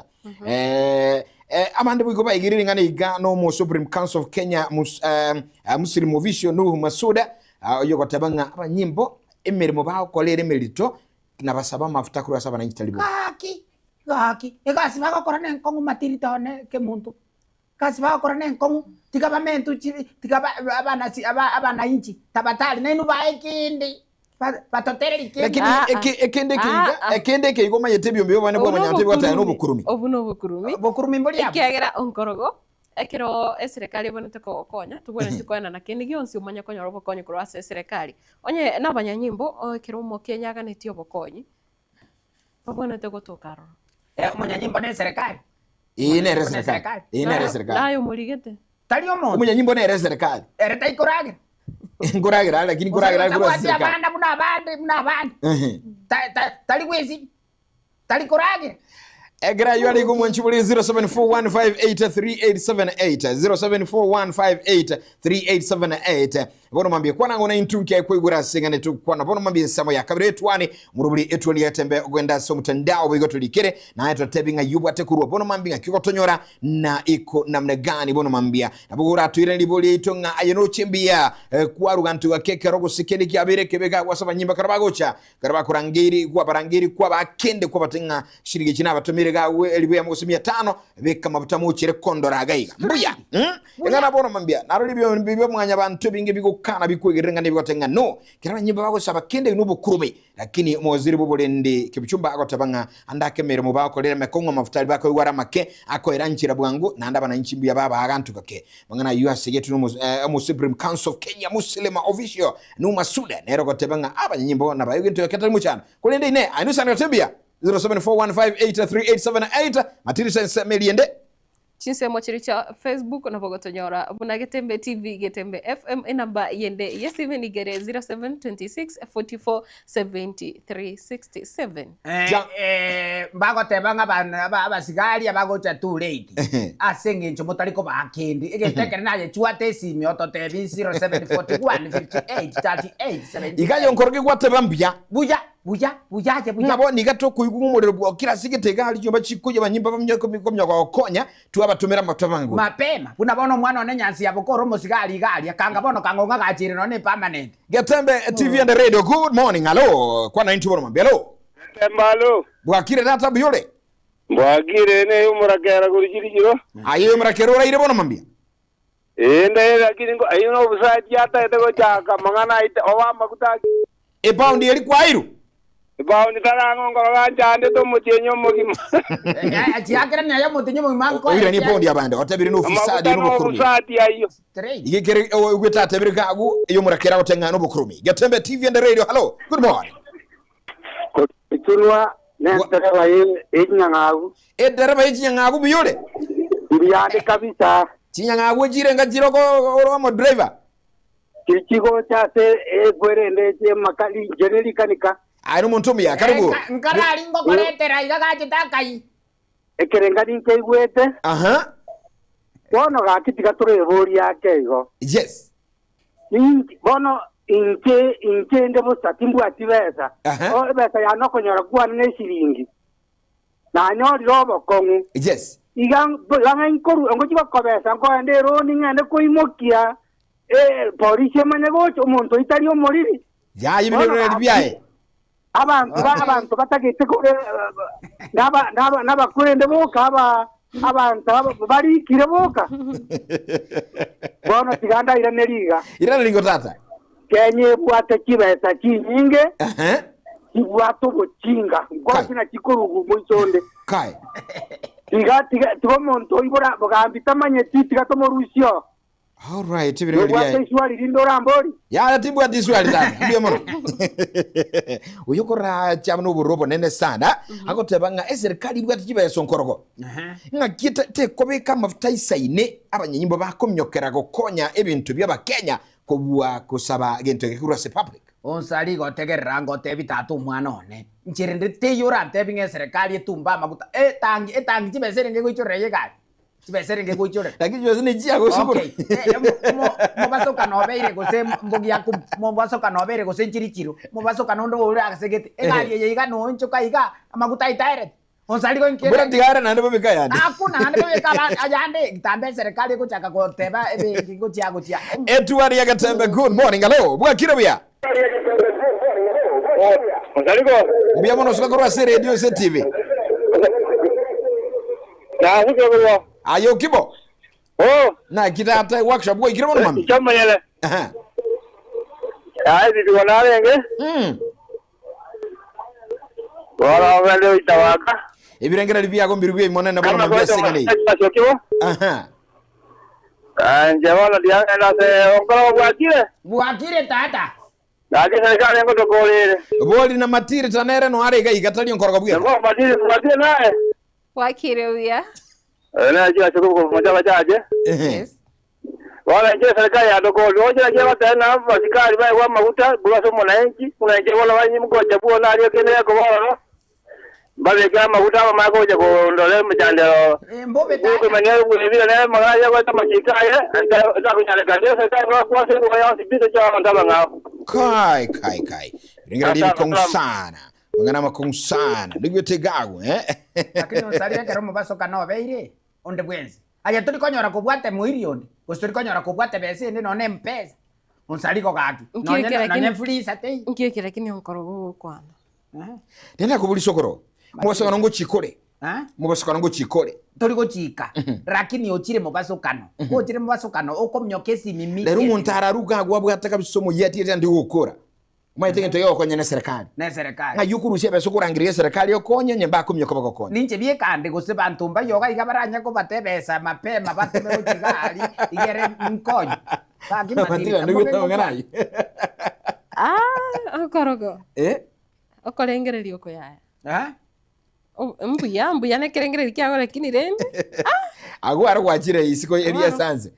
Eh, eh, abande boigo baigerire ng'a niga na omo Supreme Council of Kenya mus, eh, eh, Muslim Official Nuhu Masuda ah, oyo goteba ng'a abanyimbo emeremo bagokora ere emerito nabasaba amafuta korwa ase abananchi tari bobe. Gaki, gaki, egasi bagokora nenkong'u matirita one kemonto. Egasi bagokora nenkong'u, tiga bamentwe chibi, tiga ba- ba- abanasi aba- abanainchi tabatari nainwe bae kende, ba- batotereri kende. Lakini Ah, ah. eke- ekende ekeiga Ah, ah. ekende ekeiga omanyete ebiombe bi'obonene Obu bw'abanyanto ebigotaya nobokurumi. nobokurumi. Obu nobokurumi. Bokurumi mbori abwo. Ekiagera onkorogo, ekero eserekari ebwenerete kogokonya, tobwenereti koenana kende gionsi omanye konyora obokonyi korwa ase eserekari. Onye na abanyanyimbo, o ekero omokenya aganetie obokonyi, babwenerete gotoka aroro. Eh, omonyanyimbo na eserekari. Ee nere Omonyanyimbo na eserekari. eserekari. Ee nere eserekari. Naye omorigete. Tari omonto. Omonyanyimbo nere eserekari. Ere taikoragera. Nkoragera are lakini nkoragera are korwa ase Tabwati eserekari. abana buna abande buna abande. Ehe. Ta- ta- Tari gwesibia. Tari koragera. Ekero ayio are igo mwanchi bore 0741583878 0741583878 Bono mambia kwana ng'o na intwe nkiaye kwaigwera ase eng'ana etogokwana bono mambia ensemo ya kabere etwane morobori etwani getembe ogenda ase omotandao boigo torikere naye totebi ng'a yobwate korwa bono mambia ng'aki ogotonyora na iko namna gani bono mambia nabo oratoirane ribori yaito ng'a aye noche mbuya eh, kwaruga nto gake ekero gose kende kiabeire kebe gagwasa abanyimba kero bagocha Ekero bakorangeiri kwabarangeiri kwabakende kwabate ng'a shiringi echi nabatomire iga agwo elifu eyemo gose mia tano, beka amabuta mochere kondora iga iga. Mbuya! Mm? Eng'ana bono mambia, narora ebiombe bia mwanyabanto ebinge bigokwa. bigokana bikwegerera ng'a nibigoteba ng'a no kera abanyimbo bagosaba kende na obokurume lakini omowaziri bw'oborendi Kipchumba agoteba ng'a ande ake emeremo bagokorera emekong'u amafuta aria bakoigwa are amake akoera nchera bwango naende abananchi mbuya babaa aganto gake. Amang'ana ayio asegetwe na omo Supreme Council of Kenya Muslima Official Numa Suda nere ogoteba ng'a abanyanyimbo nabaegwe gento gake tari mochando korende inee aye nusana gose mbuya 0741583878 matirisa ensemo eria ende. Chinsemo chiria chia Facebook nabo gotonyora buna Getembe TV, Getembe FM, enamba yende y'esime nigo ere 0726 44 73 67. Eh, Ja. eh, mbagoteba ng'a abana aba- abasigari abagocha too late ase eng'encho motari kobaa kende egento ekere nayechuate esimi ototebi 0741 58 38 79 Iga yonkoroge gwateba mbuya. buya Buya, buya aye buya. Ng'a bono iga tokoigwa ng'a omorero bwokire ase egete iga aria chinyomba chikoyia abanyimba bamye konya gokonya, twabatomera amato abange gocha. Mapema, buna bono omwana one nyansi ya boko ore omosigari iga aria, kanga bono kanga ong'agachire nonya ne permanent. Getembe TV and Radio, good morning, hallo, kwana intwe bono mambia, hallo. Getembe hallo. Bwakire tata mbuya ore? Mbwakire neye omorakera korwa chirichiro. Aye omorakera oraire bono mambia? Ee, ndaire lakini ayio nobosachi atagete gochaka amang'ana aite obe amaguta ake. Epaundi eri kwairwe. Epaundi tarang'o nkorora nchandete omotienyi omogima. Chiakera naye omotienyi omogima nkoe. Oiranie epaundi abande otebire nofisadi Amaguta nobokurumi. nobosati ayio. Straight. Iga ekere oigwete atebire gagu eyomorakera agoteba ng'a nobokurumi. Getembe TV and Radio, hello, good morning. Goitunwa nentereba y'echinyang'agu. Edereba y'echinyang'agu buya ore? Mbuyande kabisa. Chinyang'agu echire enga chire ore omodriver? Tichigocha ase ebwerende chi'amakari inche ne rikanika. Aye nomonto omuya, karibu. Nkarari ngokoretera iga gachete akai. Ekerenga ninkeigwete. Aha. Bono gaki tiga toreborie ake igo. Yes. Ninki bono inche inche inde bosa timbwati besa. Aha. O ebesa yane okonyora kwane neshiringi. Nanyorire obokong'u. Yes. Iga iga ng'a inkoru ngochia gokobesa nkoenda eroni ng'ende koimokia eh, polisi emanye gocha omonto oyio tari omoriri. Yaya ebi Bono nebirori gaki biaye. abanto ba abanto batagete kore naba naba nabakorende boka aba abanto aba barikire boka. Bono tiga ndairane riga. Irana ringo tata. Kenya ebwate chibesa chinyinge Aha. chibwate obochinga Kai. nkosi naki korugu moiso onde. Kai. Tiga tiga tiga omonto oibora bogambi tamanyeti tiga tomorusie oo. Alright, ebirori Nobwate biaye. iswali rinde orambori? Yaya timbwati iswali tata. Mbuya mono. Oyo koracha nobororo obonene sana agoteba ng'a eserikali ibwate chibeso nkorogo. Ng'aki tekobeka amafuta aisaine abanyanyimbo bakominyokera gokonya ebinto bia abakenya kobua kosaba gento eke korwa ase public. Onsari gotegerera ngotebi tata omwana one, inche rende teiyo orantebi ng'a eserekari etumbe amaguta, etangi etangi chibesa erenge goichorera eye egari, chibesa erenge goichorera. Lakini chibesa nechiago ase Okay, eh, omo- omo- omobasokano obeire gose mbogiaku, omobasokano obeire gose nchirichiro, omobasokano onde ore asegete, egari eye iga noonchoka iga, amaguta aitaerete. Onsari gonkera. Mbura tigare naende babeke ayande. Hakuna naende babeke aba- ayande kitambo eserikali egochaka goteba ebenki gochia gochia. Etuari ya Getembe, good morning, hello, bwakire buya? Onsariko. Mbuya mono suka korwa ase radio ase TV. Nagusia korwa. Aye okibo. Oh, Naki tata workshop gwaikire bono mami. Chamanyele. Aha. Aye bibigo narenge. Bora obende oitawaka. Ebirengererio biago mbiru biaimonene bono Kama mambia gocha ase eng'ana eye. machokibo. Aha. Anje bono ndiagenda ase onkoro bwakire. Bwakire tata. Gaki serikali ngotokorire. Bori na matiri tanere no are iga iga tari onkorogo bweka. Ngo matiri bwakire naye. Wakire buya. Na chiga chikuko mochaba chache. Ehe. Yes. Bono inche serikali yatokorire oche naki egoteba na abasikari baegwe amaguta korwa ase omonanchi, buna inche bono banywe ngocha bwona aria kende gekoba ororo, mbabeke amaguta abamanye gocha kondora emechandero Mbobe tata. gokomanya ebire nere amang'ana aye agoeta amachiko aye, takonyarekana. Rero serikali ngokwase enguba yonsi pi toche abanto abang'ao. Kai kai kai. Ringera Asante rikong'u sana. sana. Mang'ana makong'u sana. Ndigwete gago eh. Lakini onsari ekero omobasoka nobeire onde bwensi. Aye tori konyora kobwate moiri onde, gose tori konyora kobwate besa ende nonye mpesa. Onsari igo gaki, Nkiyo nonye kera nonye kini- freezer teiyo. Nkiyo kera kini onkoro gogokwana. Nenda kobori sokoro. Mosogano ngochikore. Eh? Mobasukano ngochika ore. Tori gochika, rakini ochire mobasukano. Gochire mobasukano, okomioka esimimi. Rero omonto araruga agwo abwate kabisa omoyio atiete ande gokora. Omanyete egento gegokonya ne serikali. Ne serikali. Ng'ai okorusia ebesa okorangeria eserikali okonye onye mbakomioka bagokonye. Ninche biekande gose banto mbayo iga iga baranye kobata ebesa mapema bateme gochia iga aria igere nkonye. Gaki Matilda Matilda, nigwete mbobe amang'ana ngokwana. ayio. Ah, okorogo. Eh? Okorengereria oko yaya. Eh? Mbuya, mbuya nekerengererio kiago lakini rende Agwo aro gwachire isiko eria Bono. esanse.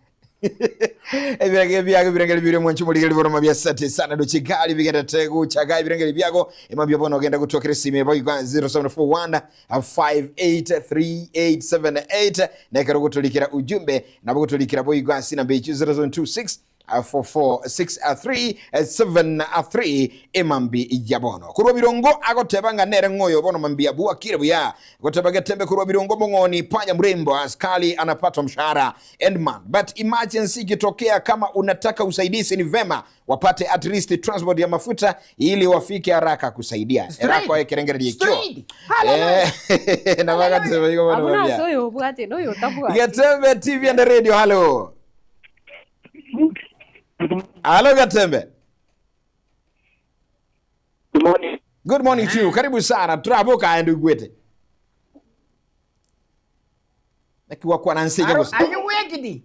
Ebirage biago ebirengeri bire mwancho morigeri boroma bia sate sana dochikali bigendete guchaga ebirengeri biago emambia bono ogenda gutokera esime boigwa 0741 583878 nekero gotorikera ujumbe nabo gotorikera boigwa ase namba echi 0726 446373 emambi ya bono korwa birongo agoteba ng'a nere ng'oyo bono mambi abwo akire buya goteba getembe korwa birongo mong'oni panya mrembo askari anapata mshahara endman but emergency ikitokea kama unataka usaidizi ni vema wapate at least transport ya mafuta ili wafike haraka kusaidia Straight. erako ekerengereria ekio Straight. Hallelujah. Eh, na bagateba igo bono abwo nase mambia. oyo obwate na oyo otabwati. Getembe TV and radio hello Halo Gatembe. Good morning. Good morning to you. Karibu sana. Turaboka and ugwete. Nakiwa kwa nansi Aro- gusa. Are you waked?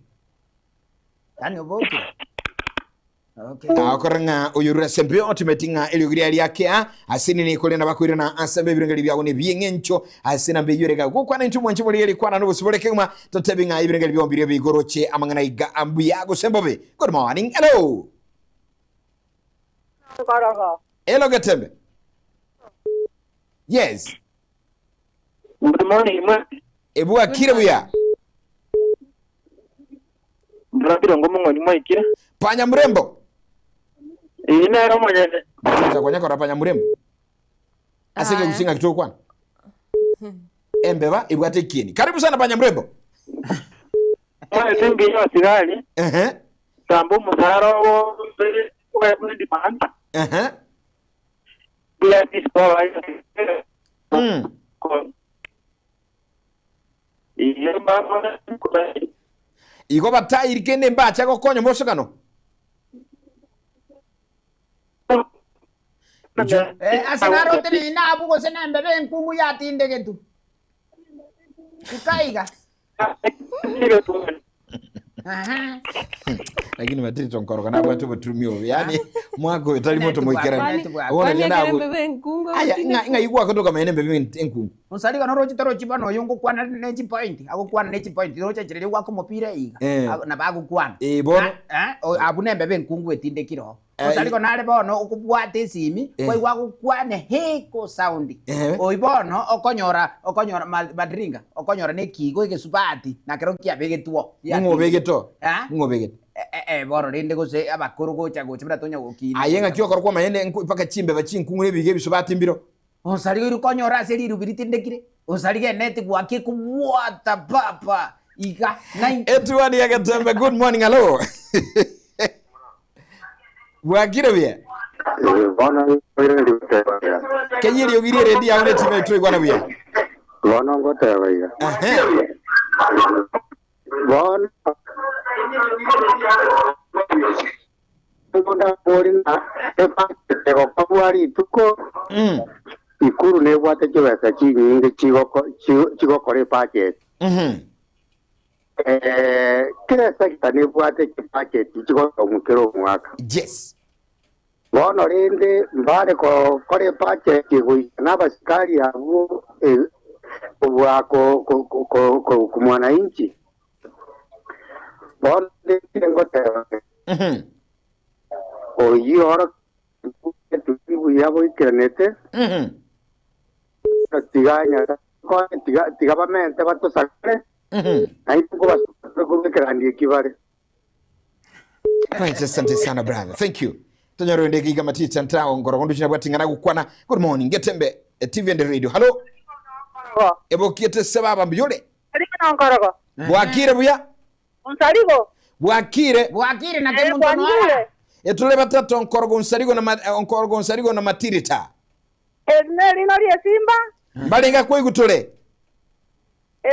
Yani oboke. Okay. Akoranga oyurura sembe ultimate nga elyogiria lyakea asini ni kole na bakwira na asembe ebirengeri byago ne byeng'encho asina mbe yoreka gokwana intu mwanchi muri eri kwana n'obusibore keguma totebi nga ebirengeri byombire bigoroche amang'ana iga ambuya gosembobe. Good morning. Hello. Korogo. Hello Gatembe. Yes. Good morning, ma. Ebuwa Good kire buya. Ndurabira ngo mong'oni mwaikire. Panya mrembo. Ii nero monyene. Matilda kwanya kora panya mrembo. Asike Aya. kusinga kituo kwana. Embeba ibwate kieni. Karibu sana panya mrembo. Mwaete nginya asigari. Ehe. Tamba omusara obo obo demand. Ehe. Bila dispo. Iyo mama Igo batairi kende mbacha gokonya mosokano. Eh, asinaro tene ina abu gose nembebe enkungu yatindegetu. Ukaiga. Aha. Lakini matiri tonkoroka na watu batumio. Yaani mwako itali moto moikerana. Kwani- Ona kwani jana ekere abu. embebe enkungu Aya agotinde- nga nga igwa kutoka maene mbebe enkungu. Osariga norochi torochi bano oyo ngokwana ne chipoint agokwana ne chipoint roche chireri gwaka omopira iga Eh. na bagokwana Eh, bono. Eh, abu nembebe enkungu etindekire Eh, osarigo nare bono okobwata esimi Eh. kwaigwa gokwana heko sound Eh. oi bono okonyora okonyora madringa okonyora nekigo egesubati nakero kiabegetwo Ning'obegeto. Eh? Ning'obegeto. Eh, bono rende gose abakoro gocha gocha buna tonya gokina Aye nga kiokora kwa maene mpaka chimbe bachinkungu nebige bisobati mbiro. osarigo irikonyora ase rirubi ritindekire osarigo eneti gwake kubwata papa iga nai Edward Yagatembe, good morning, hello. Bwakire buya. Bono ngoteba Kenyiri ogirie redio yawe netima itwe igwana buya. bono ngoteba iga Ehe. bono ngondabori na ebudget egokobwa rituko Ikuru nebwate chibesa chinyinge chigoko chigokora ebudget eh kila sector nebwate chibudget chigokora omwaka yes bono rende mbare kora ebudget goika na abasikari abo obwa ku mwananchi bono rende ngoteba oyi oro buya boikeranete tiga tiga tiga bamente batosakare naitwe nkobasukubekerania ekibare Right, asante sana brother. Thank you. Tonyoro ndege iga matita ntao ngoro kondu china bwatingana gukwana. Good morning. Getembe TV and radio. Hello. Ebokiete sebaba mbiyole. Nkorogo. Bwakire buya. Onsarigo. Bwakire. Bwakire na Eh, bwakire. Etule batatu nkorogo nsarigo na nkorogo nsarigo na matirita. Erne lino lye simba. Balenga kwa igutole.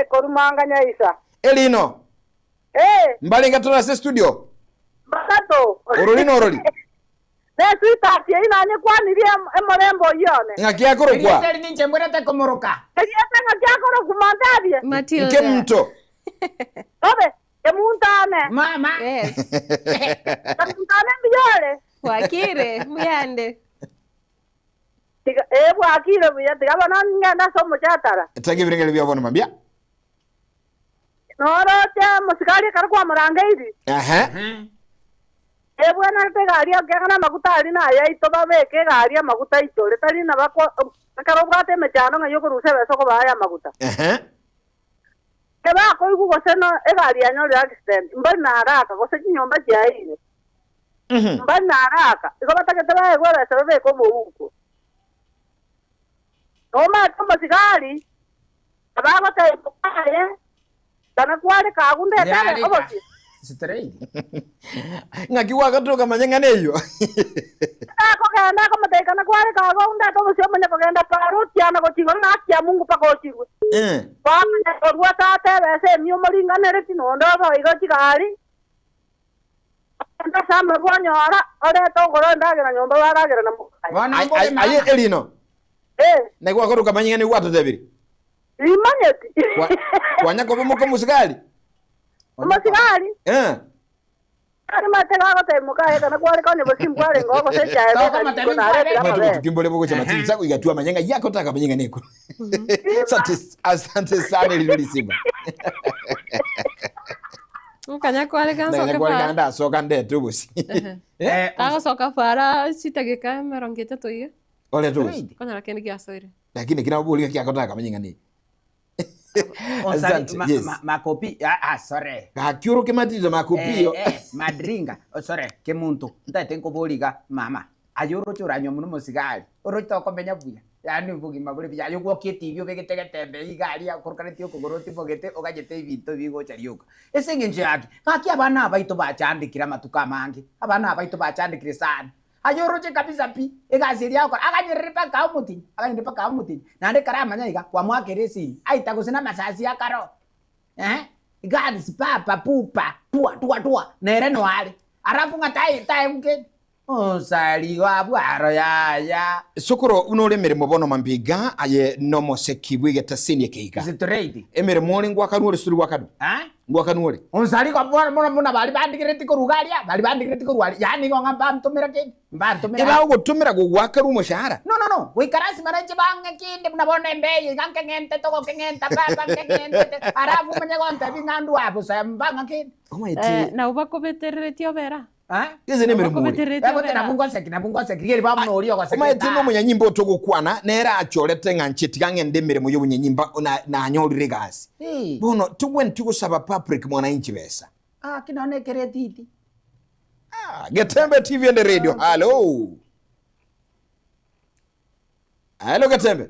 Ekorumanga nyaisa. Elino. Eh. Mbarenga tore ase studio. Batato. Orori na orori. Ne sweetheart eyio nanyekwanirie emorembe oyio one. Ng'aki akorokwa? Erieta eri ninche mbwerete komoroka. Erieta ng'aki akorokwa montabie? Matilda. Nkemunto. Obe, kemunto one. Mama. Yes. Kemunto one mbuya ore? Bwakire, mbuyande. Tiga, ee bwakire buya, tiga bono ngende ase omochatara. Tanga ebirengeri bia bono mambia. Noroche omosigari ekero kwamorangeiri? Ehe. Ebwenerete egari ekiagera amaguta aria nayaito babeke egari amaguta aichore, tari nabakwa ekero obwate emechando ng'a yokorusia ebesa okobaa aya amaguta. Ehe. Ebakoigwa gose no egari yanyorire accident, mbari na haraka gose chinyomba chiaeire, mbari na haraka, igo batagete baegwe ebesa babeke omohuko. Nomanyete omosigari Abagotebia mokaye, Kana kware kagu ndetebe obosie. Ng'aki gwagatoka manya ng'ana eyio. Akogenda akomotebia, Kana kware kagu ndete obosie omanye kogenda para otiana gochia igoro na haki ya Mungu mpaka ochirwe. Kwamanya korwa tata ebesa emia omoringanereti nonde oboe igo chigari, ogende ase amarwa onyora, orete ogore endagera nyomba baragera na mokaye. Aye Elino. Naki gwakoroka manya ng'ana eyio gwatotebirie. Timanyeti. Kwanya koba omoka omosigari? Omosigari? Eh. Arimate gagotebia mokaye kana kware konya bosimbu kwarenge oo gose echae beka riko naretire Omanyete amabere. obotuki mbore bogocha matiri chako igatwa amanye ng'a yakotaka amanye ng'a neko. Asante asante sana Elino Lisimba. Nkanya kware Ndanya gansoke kware para. ganda asoka ndete obosi. Agosoka para chitageka emerongo etato iga. Orete obosi. Konyora kende giasoire. Lakini kina obori ng'aki akotaka amanye ng'a ne. Osari, Asante, ma, yes. ma, makopi, ah, ah, sorry. Gaki oroke matito makopio. Eh, eh, madringa, oh, sorry, kemunto, ntaete nkobori iga, mama, aye oroche oranywa mono omosigari, oroche tokomenya buya, yaani obogima bore buya, aye ogwokia etibi obegete egetembe iga aria okorokanetie okogoro otimogete oganyete ebinto bigocha rioka. Ase eng'encho yaki, gaki abana abaito bachandekire amatuko amange, abana abaito bachandekire sana. Aye oroche kabisa pi, egasi eria agokora, aganyerere mpaka omotinyi, aganyerere mpaka omotinyi. Naende ekero amanya iga, kwamoakera esimi, aita gose namasasi akaro, eh, guns papa pupa, tua tua tua, nere no are. Alafu ng'a tai taegwa kende, osari igo abwo aro yaya. Sokoro buna ore emeremo bono mambia iga, aye nomoseki bw'egetaseni eke iga. Straight. Emeremo ore ngwakanwa ore stori gwakanwa? Eh? Ngwakanwa ore? Onsari igo bono mono buna baria bandigereti korwa iga aria, baria bandigereti korwa aria, yaani igo ng'a mbantomera kende, mbantomera. Ebagogotomera gogoakerwa omoshahara? No, no, no, goika lasima nainche bang'e kende buna bono embeye iga nkeng'ente togokeng'enta baba nkeng'entete, alafu omanye gontebia ng'a ndua bosa mbang'a kende. Omanyete. Nabo bakobetereretie obera. Ase nemeremo ore. Omanyete nomonyanyimba otogokwana nere achorete ng'a inche tiga ng'ende emeremo y'obonyanyimba nanyorire egasi. Bono togwenereti gosaba public mwananchi besa. Getembe TV and Radio, hallo. Hallo Getembe.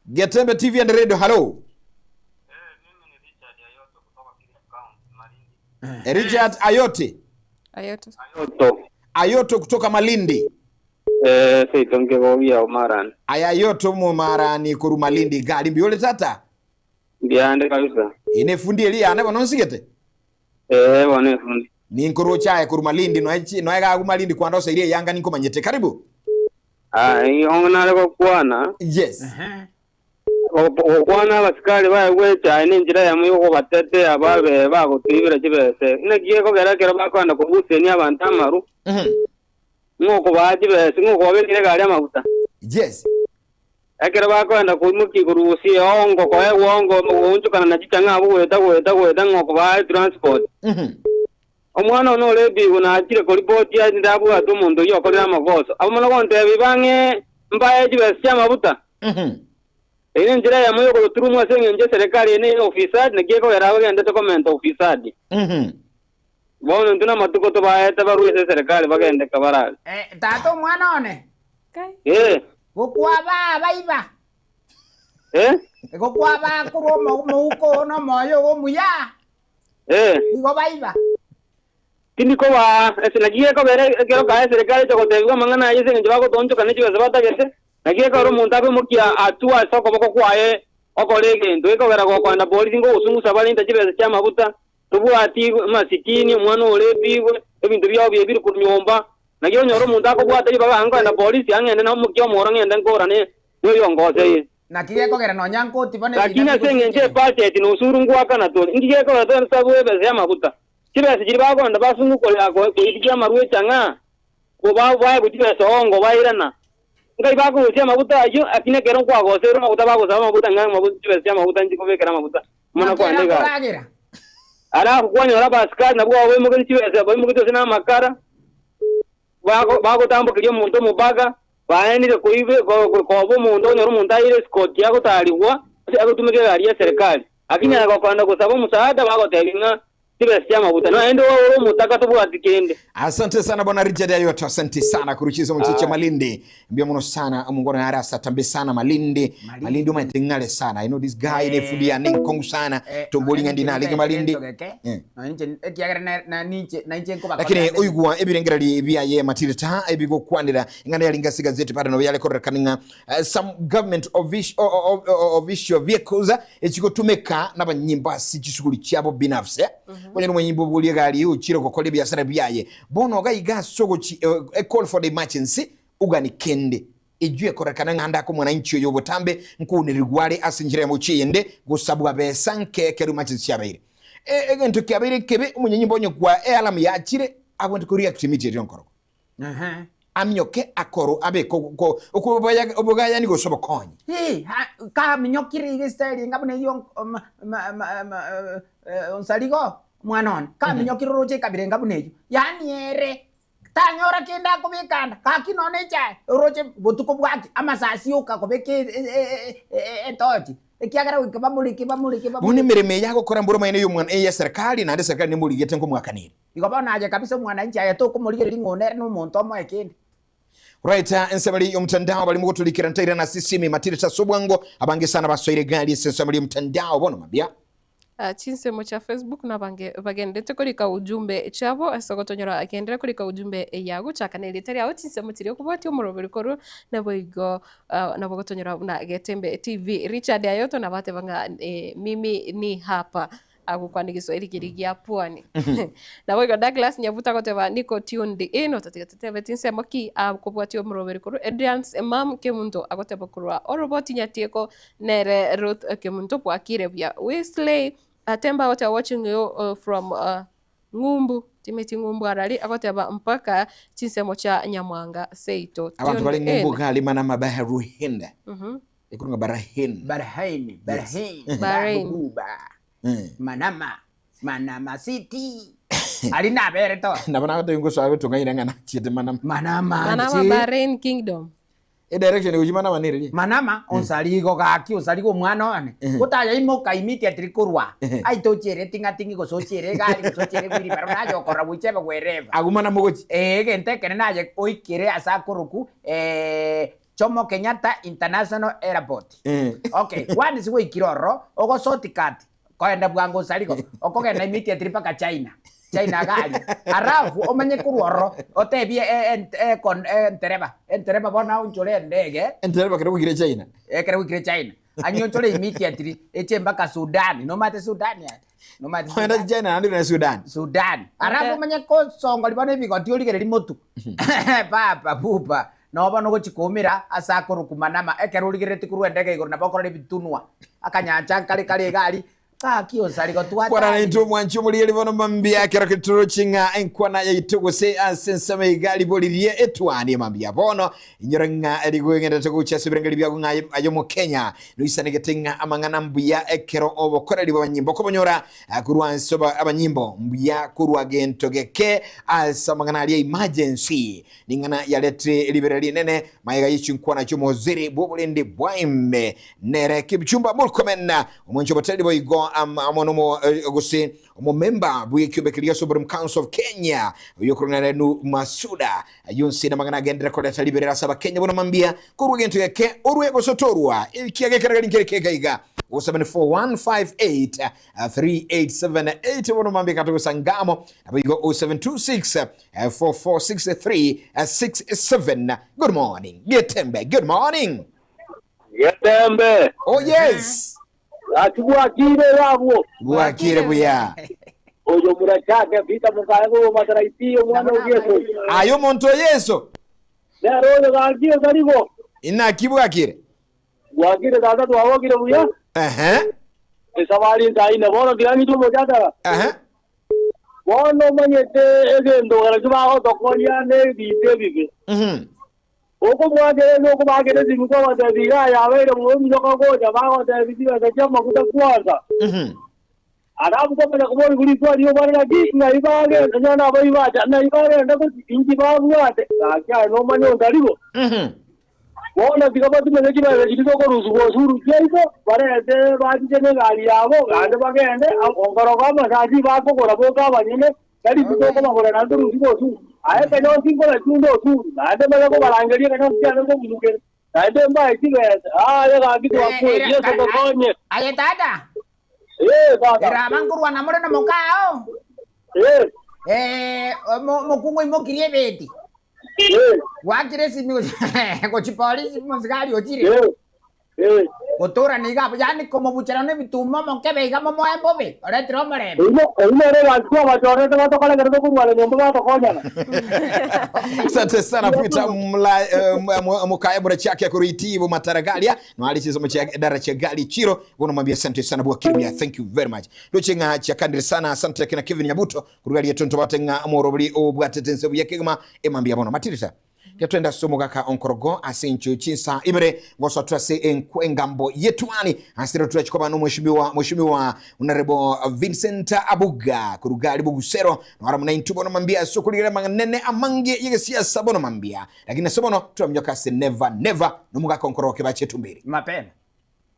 Getembe TV and Radio, hallo. Richard Ayote. Ayoto. Ayoto. Ayoto kutoka Malindi. Eh, seito nkegogia omarani. Aya Ayoto mumarani koru Malindi gari mbiole tata. Mbiande kabisa. Ine fundi eri yane bono nsigete. Eh, bono efundi. Ninkorocha aye koru Malindi noe noe gagu Malindi kwanda osairie eyanga ninkomanyete. Karibu. Ah, igo nare gokwana. Yes. Gokwana abasikari baegwe echae nenchera eyemo y'okobatetea babe bagotoibera chibese. Naki gekogera ekero bakoenda kobusenia abanto amaru, ng'a okobaa chibese, ng'a okobabekera egari amaguta. Yes. Ekero bakoenda koimokia korusia eongo, koegwa ongo, goonchokana na chichang'a abwo goeta goeta goeta ng'a okobaa etransport. Omwana one ore ebigo nachire koripoti ase ndabwate omonto oyio okorire amagoso. Abamura gontebia bang'ee mbae chibesa chi'amabuta. Eyio nenchera eyemo y'ogototurumwa ase engencho eserekari eye neye ufisadi, naki ekogera bagendete komenta ufisadi. Bono intwe namatuko tobaete barue ase eserekari bagende kabarare. Tata omwana one. Ee. Gokwabaa baiba. Eh? Gokwabaa korwa omouko oo na omoyo oo omuya. Eh. Igo baiba. Tindi kobaa, ase naki gekobera ekero kae eserekari echa gotebigwa amang'ana aye ase engencho bagotoonchoka ne chibesa batagete, naki gekogera omonto abe omokia atwe ase okoboko kwaye Okore egento gekogera gokogenda polisi ngogosungusa barente chibesa chi'amaguta, tobwati masikini, omwana orepigwe, ebinto biao biebirwe korwa nyomba. Naki onyore omonto akobwata ribaga aa nkogenda polisi ang'ende na omokia omoro ng'ende nkorane noyongoseire. Naki gekogera nonya nkoti bono Lakini ebina ase engencho bigosinyire. y'ebacheti na osuru ngoakana tore, inki gekogera togende tosabe ebesa y'amaguta? Chibesa chiria bakogenda basungukorera koitikia amarwa echang'aa, baegwe chibesa ongo bairana. Nkai bakorusia amaguta ayio, lakini ekero nkwagoseirwe amaguta bagosaba amaguta ng'a amaguta chibesa chi'amaguta nchikobekera amaguta buna Naki ere kwande egari. akoragera. Alafu kwanyora abasikari nabwo abo baimoketie chibesa baimoketie gose namakara, bago bagotambokeria omonto omobaga, baenire koibe ko ko koba omonto onyore omonto aire escort agotarigwa, ase agotumeka egari ya serikali. Lakini aye gokogenda gosaba omosaada bagotebia ng'a chibesa chi'amaguta, naende ore omotaka tobwati kende. Asante sana bwana Richard Ayoto, asante sana kuruchiza muchicha Malindi. Mbia muno sana omungwana yare asatambe sana Malindi. Malindi omanyete ng'are sana. I know this guy ne fundi ya nenkongu sana. Tombori ng'a ndina alige Malindi. Ekiagera na ninche na inche nkobakora Lakini oigwa ebirengererio biaye matirita ebigokwanera ing'ana yaringa ase egazeti pare nobo yare kororekana ng'a some government official vehicles echigotumeka nabanyimbo ase chisuguri chiabo binafsi. Onye nomonyimbo obogorie egari ochire gokora ebiasara biaye bono iga iga ase ogochi a call for the emergency ugani kende ejio ekorekana ng'a ande ake omwananchi oyo obotambe nkounerigwa are ase enchera ya mochie eyende gosabwa besa nke ekero emergency yabeire. Egento kiabeire ekebe omonyanyimbo onye kwa ealarm yachire agwente ko react immediately onkoroko. Aminyoke akoro abeke obogayani gose obokonyi. Hii, kaminyokire iga estyle enga buna eyio onsarigo omwana one, kaminyokire oroche ekabira enga buna eyio, yaani ere tanyora kende akobeka anda, gaki nonya echae oroche botuko bwaki amasasi oka kobeka etochi, ekiagera goika bamoreke bamoreke Bono bamoreke. emeremo eye agokora mboro omanyene ey'omwana ey'eserekari, naende eserekari nemorigete nkomwakanere. Igo bono aye kabisa omwananchi aye tokomorigereria ng'a one ere nomonto omoe kende. Right, ensemo eri y'omtandao barimo goturikera ntaira na sisimi matire ase obwango abange sana basoire egari ase ensemo eri y'omtandao bono mambia. Chinsemo chia Facebook nabange bagenderete korika ujumbe chiabo ase ogotonyora agenderera korika ujumbe yago chaka na erieta riao chinsemo chiria okobwatia omoroberi korwa naboigo nabo ogotonyora buna Getembe TV. Richard Ayoto nabo ateba ng'a mimi ni hapa. Agokwana egeswahili keria gia pwani. Naboigo Douglas Nyabuto agoteba niko tuned in otatiga totebeti nsemo ki akobwatia omoroberi korwa Adrians Mam Kemunto agoteba korwa oroboti Nyatieko nere Ruth Kemunto bwakire buya Wesley Atemba agoteba watching you from Ng'umbu timeti Ng'umbu arari agoteba mpaka chinsemo chia Nyamwanga seito Abanto tuned bare ng'umbu in. iga alima namabaheruhinda. Ekorwa ng'a Bahrain. Bahrain, Bahrain, Bahrain. Buba, Manama, Manama City. Ari nabere to. Nabo nagotebi ngosoa gotong'aina ng'a nachiete Manama. Manama Manama nche. Bahrain Kingdom. Edirection egochia Manama nere ria. Manama onsarigo gaki onsarigo omwana one. Gotayaimoka immediately korwa. Aite ochiere ting'ating'i gose ochiere egari gose ochiere wheelbarrow naye okorora goichebe gwereva. Agwo Manama ogochia. Eh, egento ekene naye oikere ase akoroku eh, Jomo Kenyatta International Airport. Okay, once gwaikire ororo, ogo shortcut koenda bwango osarigo, okogenda immediately mpaka China. China iga aria. Alafu omanye korwa ororo, otebie entereba, entereba bono aonchore endege. Entereba ekero gwaikire China. Ekero gwaikire China. Anyionchore immediately, eche mpaka Sudan. Nomanyete Sudan aye? Nomanyete Ogenda Sudan? China naende na Sudan. Sudan. Alafu omanye kosongori bono ebigoti origereria motu. Papa pupa. Noo bono ogochia koumera ase akorokwa Manama, ekero origereretie korwa endege igoro nabo okorora ebitunwa, akanyancha nkare kare iga aria, gaki onsari gotwata Kwana aria. naintwe omwanchi omorigereria bono mambia ekero ketoroche ng'a enkwana yaito gose ase ensemo iga riboririe etwanie mambia bono inyore ng'a rigoegenderete gocha ase ebirengererio biago ng'a aye aye omokenya noisanegete ng'a amang'ana mbuya ekero obokoreri bw'abanyimbo okobonyora Korwa ase abanyimbo mbuya korwa gento geke ase amang'ana aria emergency Ring'ana yaretire riberera rinene magega ye chinkwana chi'omowaziri bw'oborende bwa ime nere Kipchumba Murkomen omwanchi obotereri boigo amo nomo gose omomemba bw'ekiombe keria gia Supreme Council of Kenya oyio okorong'ana Renu Masuda. Ayio onsi namang'ana agenderere koreta riberera ase abakenya buna mambia korwa egento geke orwe gose torwa ekiagera ekerageri nkere kega iga 074158 3878 bono mambia katogosangamo naboigo 0726 446367 Good morning Getembe good morning Getembe. Oh yes. Gaki bwakire yabwo. Bwakire buya. Oyo murachake Peter Mukaye gomataraiti omwana o Yesu. Aye omonto o Yeso. Nero oyo gaki otarigo. Inaki bwakire? Bwakire tata twabokire buya. Ehe. Esabari nsaine bono tiga ng'itwe omochatara. Ehe. Bono omanyete egento kerakio bagotokoria na ebinto ebibe. Okomwakera ase okobakera esimi kwabatebia iga aye abeire bobe ominyoka gocha bagotebia chibesa chi'amaguta kwanza. Alafu kwamanya koborigwa riswali ri'obwana naki ng'ai bagenda nonya nabaibi bacha ng'ai bagenda gochia inki babwate gaki aye nomanye ontaribo. Bono tiga batumeke chibesa chiria tokorusigwa osuru chiaito barente bachiche negari yabo naende bagende onkoroka amasachi bakogora boka abanyene tari intwe tokobagora naende torusigwe osuru. Aye ekanyonsi nkore chunde osuru naende manye kobarangeria ekanyonsi kiane nkomunukere naende mbae chibesa aye gaki twakure Yeso tokonye. Aye tata. Eh, tata. Eraba nkorwana more na mokao. Eh. Eh, omokungu oimokirie ebeti. Eh. Gwakire esimi gochi polisi mosigari ochire. Eh. Eh. Gotorana iga abwo yaani komobuchera na ebituma omokebe iga momoe mbobe oretire omorembe. Eyio eyio nere egasi twabachorete batokore ekero tokorwana nyomba batokonyana. Asante sana Peter Mla, eh, Mukaya Murachake kuruitibu mataragalia no chisomo chia dara chia gali chiro bono mwambia asante sana bwa kiribia thank you very much ndoche ng'a chiakandire sana asante kina Kevin Nyabuto kurugaria tonto bate ng'a omorobori obwatete nse buya kegima emambia bono matirita Getwenda ase omogaka onkorogo ase encho chinsa ibere gosoa ase engambo yetwani ase rero turachi koba nomweshimiwa mweshimiwa Honorable Vincent Abuga koruga ari bogusero nora muna intwe bono mambia ase okorigera amang'anene amange yegesiasa bono mambia lakini ase bono turaminyoka ase never never nomogaka onkorogo kebache etumberi. Mapema.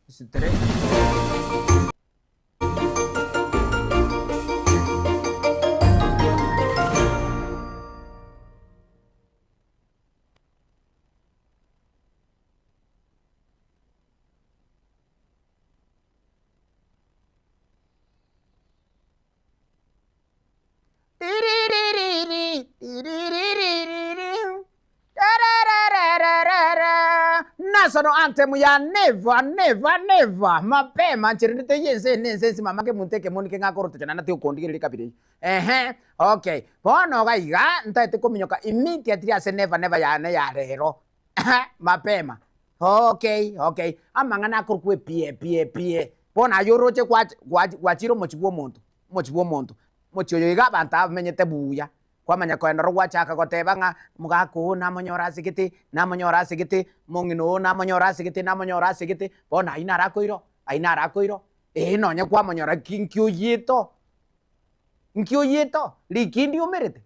Straight. Tiririri, tiririri, tararararara. National anthem ya never never never mapema nchererete yense ene ense ense mama kemonto ekemoni keng'akorotocha naende tiokondigereria kabira eyio ehe okay bono iga iga ntaete kominyoka immediately ase never never yane ya rero mapema okay okay amang'ana akorokwa epie epie epie bono aye oroche gwachi gwachi gwachire omochie bwa omonto omochie bwa omonto omochie oyo iga abanto aba bamenyete buya. Kwamanya kogenda oro gwachaka goteba ng'a omogaka oo namonyore ase gete, namonyore ase gete, omong'ina oo namonyore ase gete, namonyore ase gete, bono ayio naro akoirwa, ayio naro akoirwa, ee nonye kwamonyora ki nki oyiete oo, nki oyiete oo, rikindi omerete,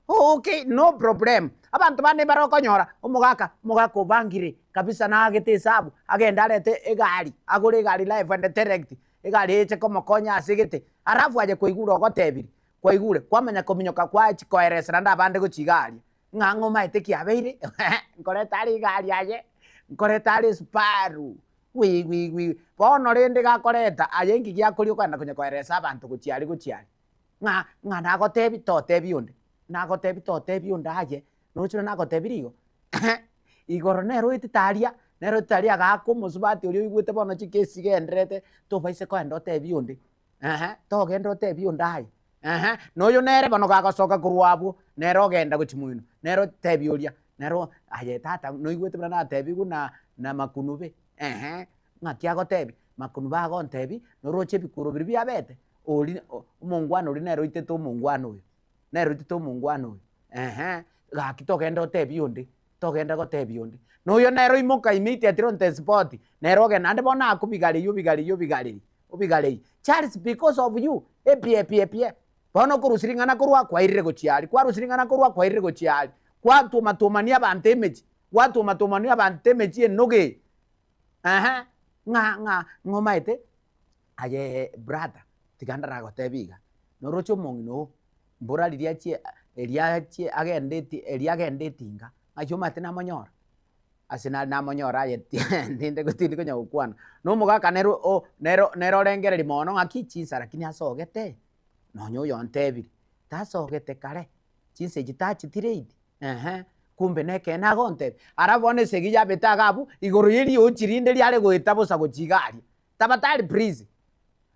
okay no problem. Abanto bande mbare okonyora, omogaka, omogaka obangire kabisa naagete esabu, agende arete egari, agore egari live and direct, egari eche komokonya ase gete, alafu aye kwaigure ogotebiri, Kwaigure, kwamanya kominyoka kwachia koeresera naende abande gochia iga aria, ng'a ng'a omaete ki abeire, nkoreta are iga aria aye, nkoreta are esuparu, wi wi wi. Bono rende gakoreta, aye inki giakoria okogenda konya koeresa abanto gochia aria gochia aria, ng'a ng'a nagotebi totebi onde, nagotebi totebi onde aye, noche buna nagotebirie igo, igoro nere oetete aria, nere oetete aria agaaka omosubati oria oigwete bono chikesi chigendererete, tobaisa kogenda otebi onde. Ehe, togenda otebie onde aye, ehe, na oyo nere bono gagosoka korwa abwo, nere ogenda gochia moino, nere otebia oria, nere o aye tata noigwete buna natebigwe na na makunube, ehe, ng'aki agotebia, makunube agontebia, noroche ebikuro biria biabete, oria o omongwana oria nere oitete omongwana oyo, nere oitete omongwana oyo, ehe, gaki togenda otebie onde, togenda gotebia onde. Na oyo nere oimoka immediately on the spot, nere ogenda naende bono akobigareria obigareria obigareria. Obigarei, Charles because of you, epie epie epie. Bono okorusia ring'ana korwa kwairire gochia aria, kwarusia ring'ana korwa kwairire gochia aria, kwatuomatuomania abanto emechie, gwatuomatuomania abanto emechie enoga eye, ehe, ng'a ng'a ng'a omaete aye brother tiga ndaragotebie iga, noroche omong'ina oo, mbora riria achie eria achie agende eti eria agende etinga, ng'aki omanyete namonyora. Ase nare namonyore aye tinde tindi konya gokwana. Na omogaka nere o nere nere orengereria mono ng'aki chinsa lakini asogete, nonya oyo ontebire, tasogete kare, chinsa echi tacheti late, ehe, kumbe nekeene agontebia. Ara bono esegi yabete iga abwo, igoro ye riochi rinde riare goeta bosa gochia iga aria. Tafadhali please.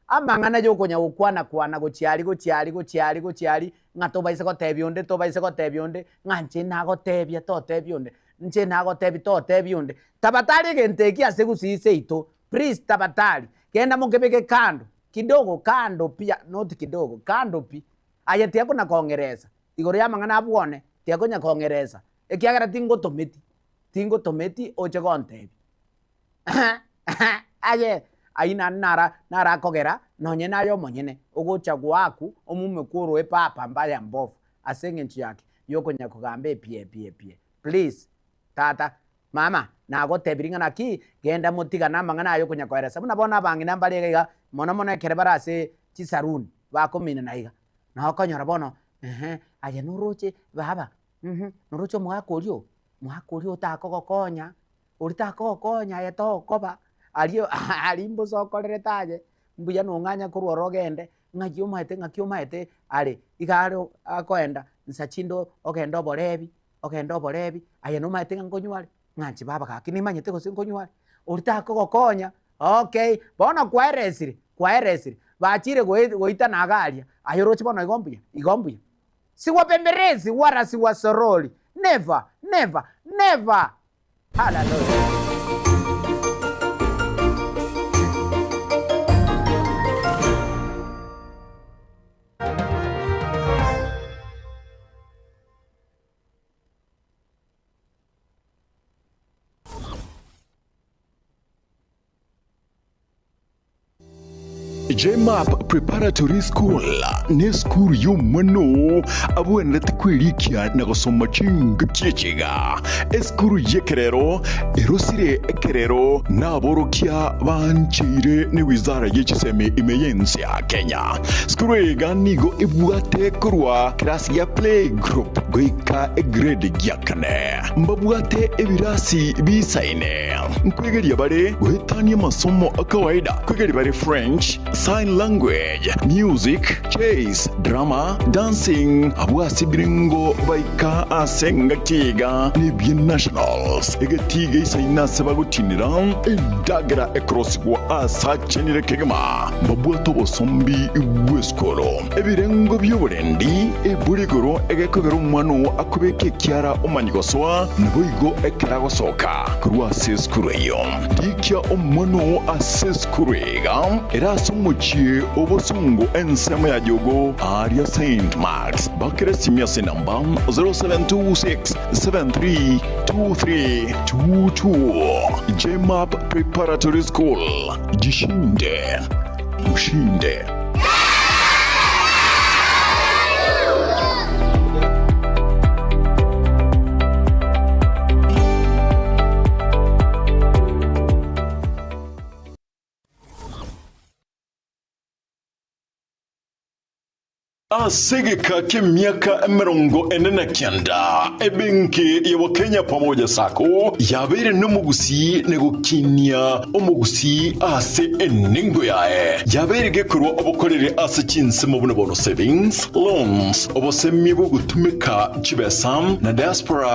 Amang'ana yokonya gokwana kwana gochia aria gochia aria gochia aria gochia aria, ng'a tobaisa gotebia onde tobaisa gotebia onde, ng'a inche nagotebia totebia onde, inche nagotebia totebia onde. Tabatari egento eki ase gusii seito, please tabatari, genda mokebeke kando, kidogo kando pi not kidogo, kando pi. Aye tiakona kong'eresa, igoro y'amang'ana abwo one, tiakonya kong'eresa, ekiagera tingotometi, tingotometi oche gontebia. Aye, ayio naende nara narakogera nonye naye omonyene, ogocha goaku omume kworoe papa mbaya mbofu ase eng'encho yake yokonya kogamba epie epie epie. Please tata, mama, nagotebirie ng'a naki, genda motigane amang'ana aya okonya koeresa. Buna bono abang'ina mbare iga iga, mono mono ekere bare ase chisaruni, bakominana iga, na okonyora bono ehe, aye noroche baba, mh, noroche omogaka oria oo, omogaka oria otakogokonya. Oria takogokonya aye tokoba, aria aria mbosa okorerete aye, mbuya nong'anya korwa oro ogende, ng'aki omaete ng'aki omaete are, iga are akoenda nsa chinde ogende oborebi, ogende oborebi, aye nomaete ng'a nkonywa are, ng'a inche baba gaki nimanyete gose nkonywa are, oria takogokonya, okay, bono kwaeresire kwaeresire, bachire goe goitana iga aria, aye oroche bono igo mbuya, igo mbuya. Siwabembelezi wala siwasorori, never, never, never! Hallelujah. JMAP Preparatory School nesukuru y'omwana oo abwenerete kwerikia na gosoma chingaki echi iga. Esukuru y'ekerero erosire ekerero naborokia bancheire ne wizara ye chisemi ime y'ense ya Kenya. Sukuru eye iga nigo ebwate korwa kerasi ya play group goika egrade gia kane. Mbabwate ebirasi bisaine. Nkwegeria bare goetania amasomo a kawaida, nkwegeria bare French, Sign Language, Music, Chess, Drama, Dancing, abwo ase ebirengo baika ase engaki iga nebie Nationals, egetii geisaine ase bagotinera endagera ekorosigwa ase achenire kegima, mbabwate obosombi bw'esukuru, ebirengo bi'oborendi, eburi igoro egekogera omwana oo akobeka ekiara omanye gosoa, naboigo ekero agosoka korwa ase esukuru eyio. Rikia omwana oo ase esukuru iga ere ase omochie o bosongo ensemo ya Jogoo aaria Saint Marks. Bakera esimi ase enamba 0726732322. JMAP Preparatory School, jishinde ushinde. Ase egeka ki'emiaka emerongo ene na kianda, ebenki ya Wakenya Pamoja Sacco yabeire nomogusii na gokinia omogusii ase enengo yaye. Yabeire gekorwa obokoreri ase chinsemo buna bono savings, loans, obosemi bw'ogotumeka chibesa na diaspora.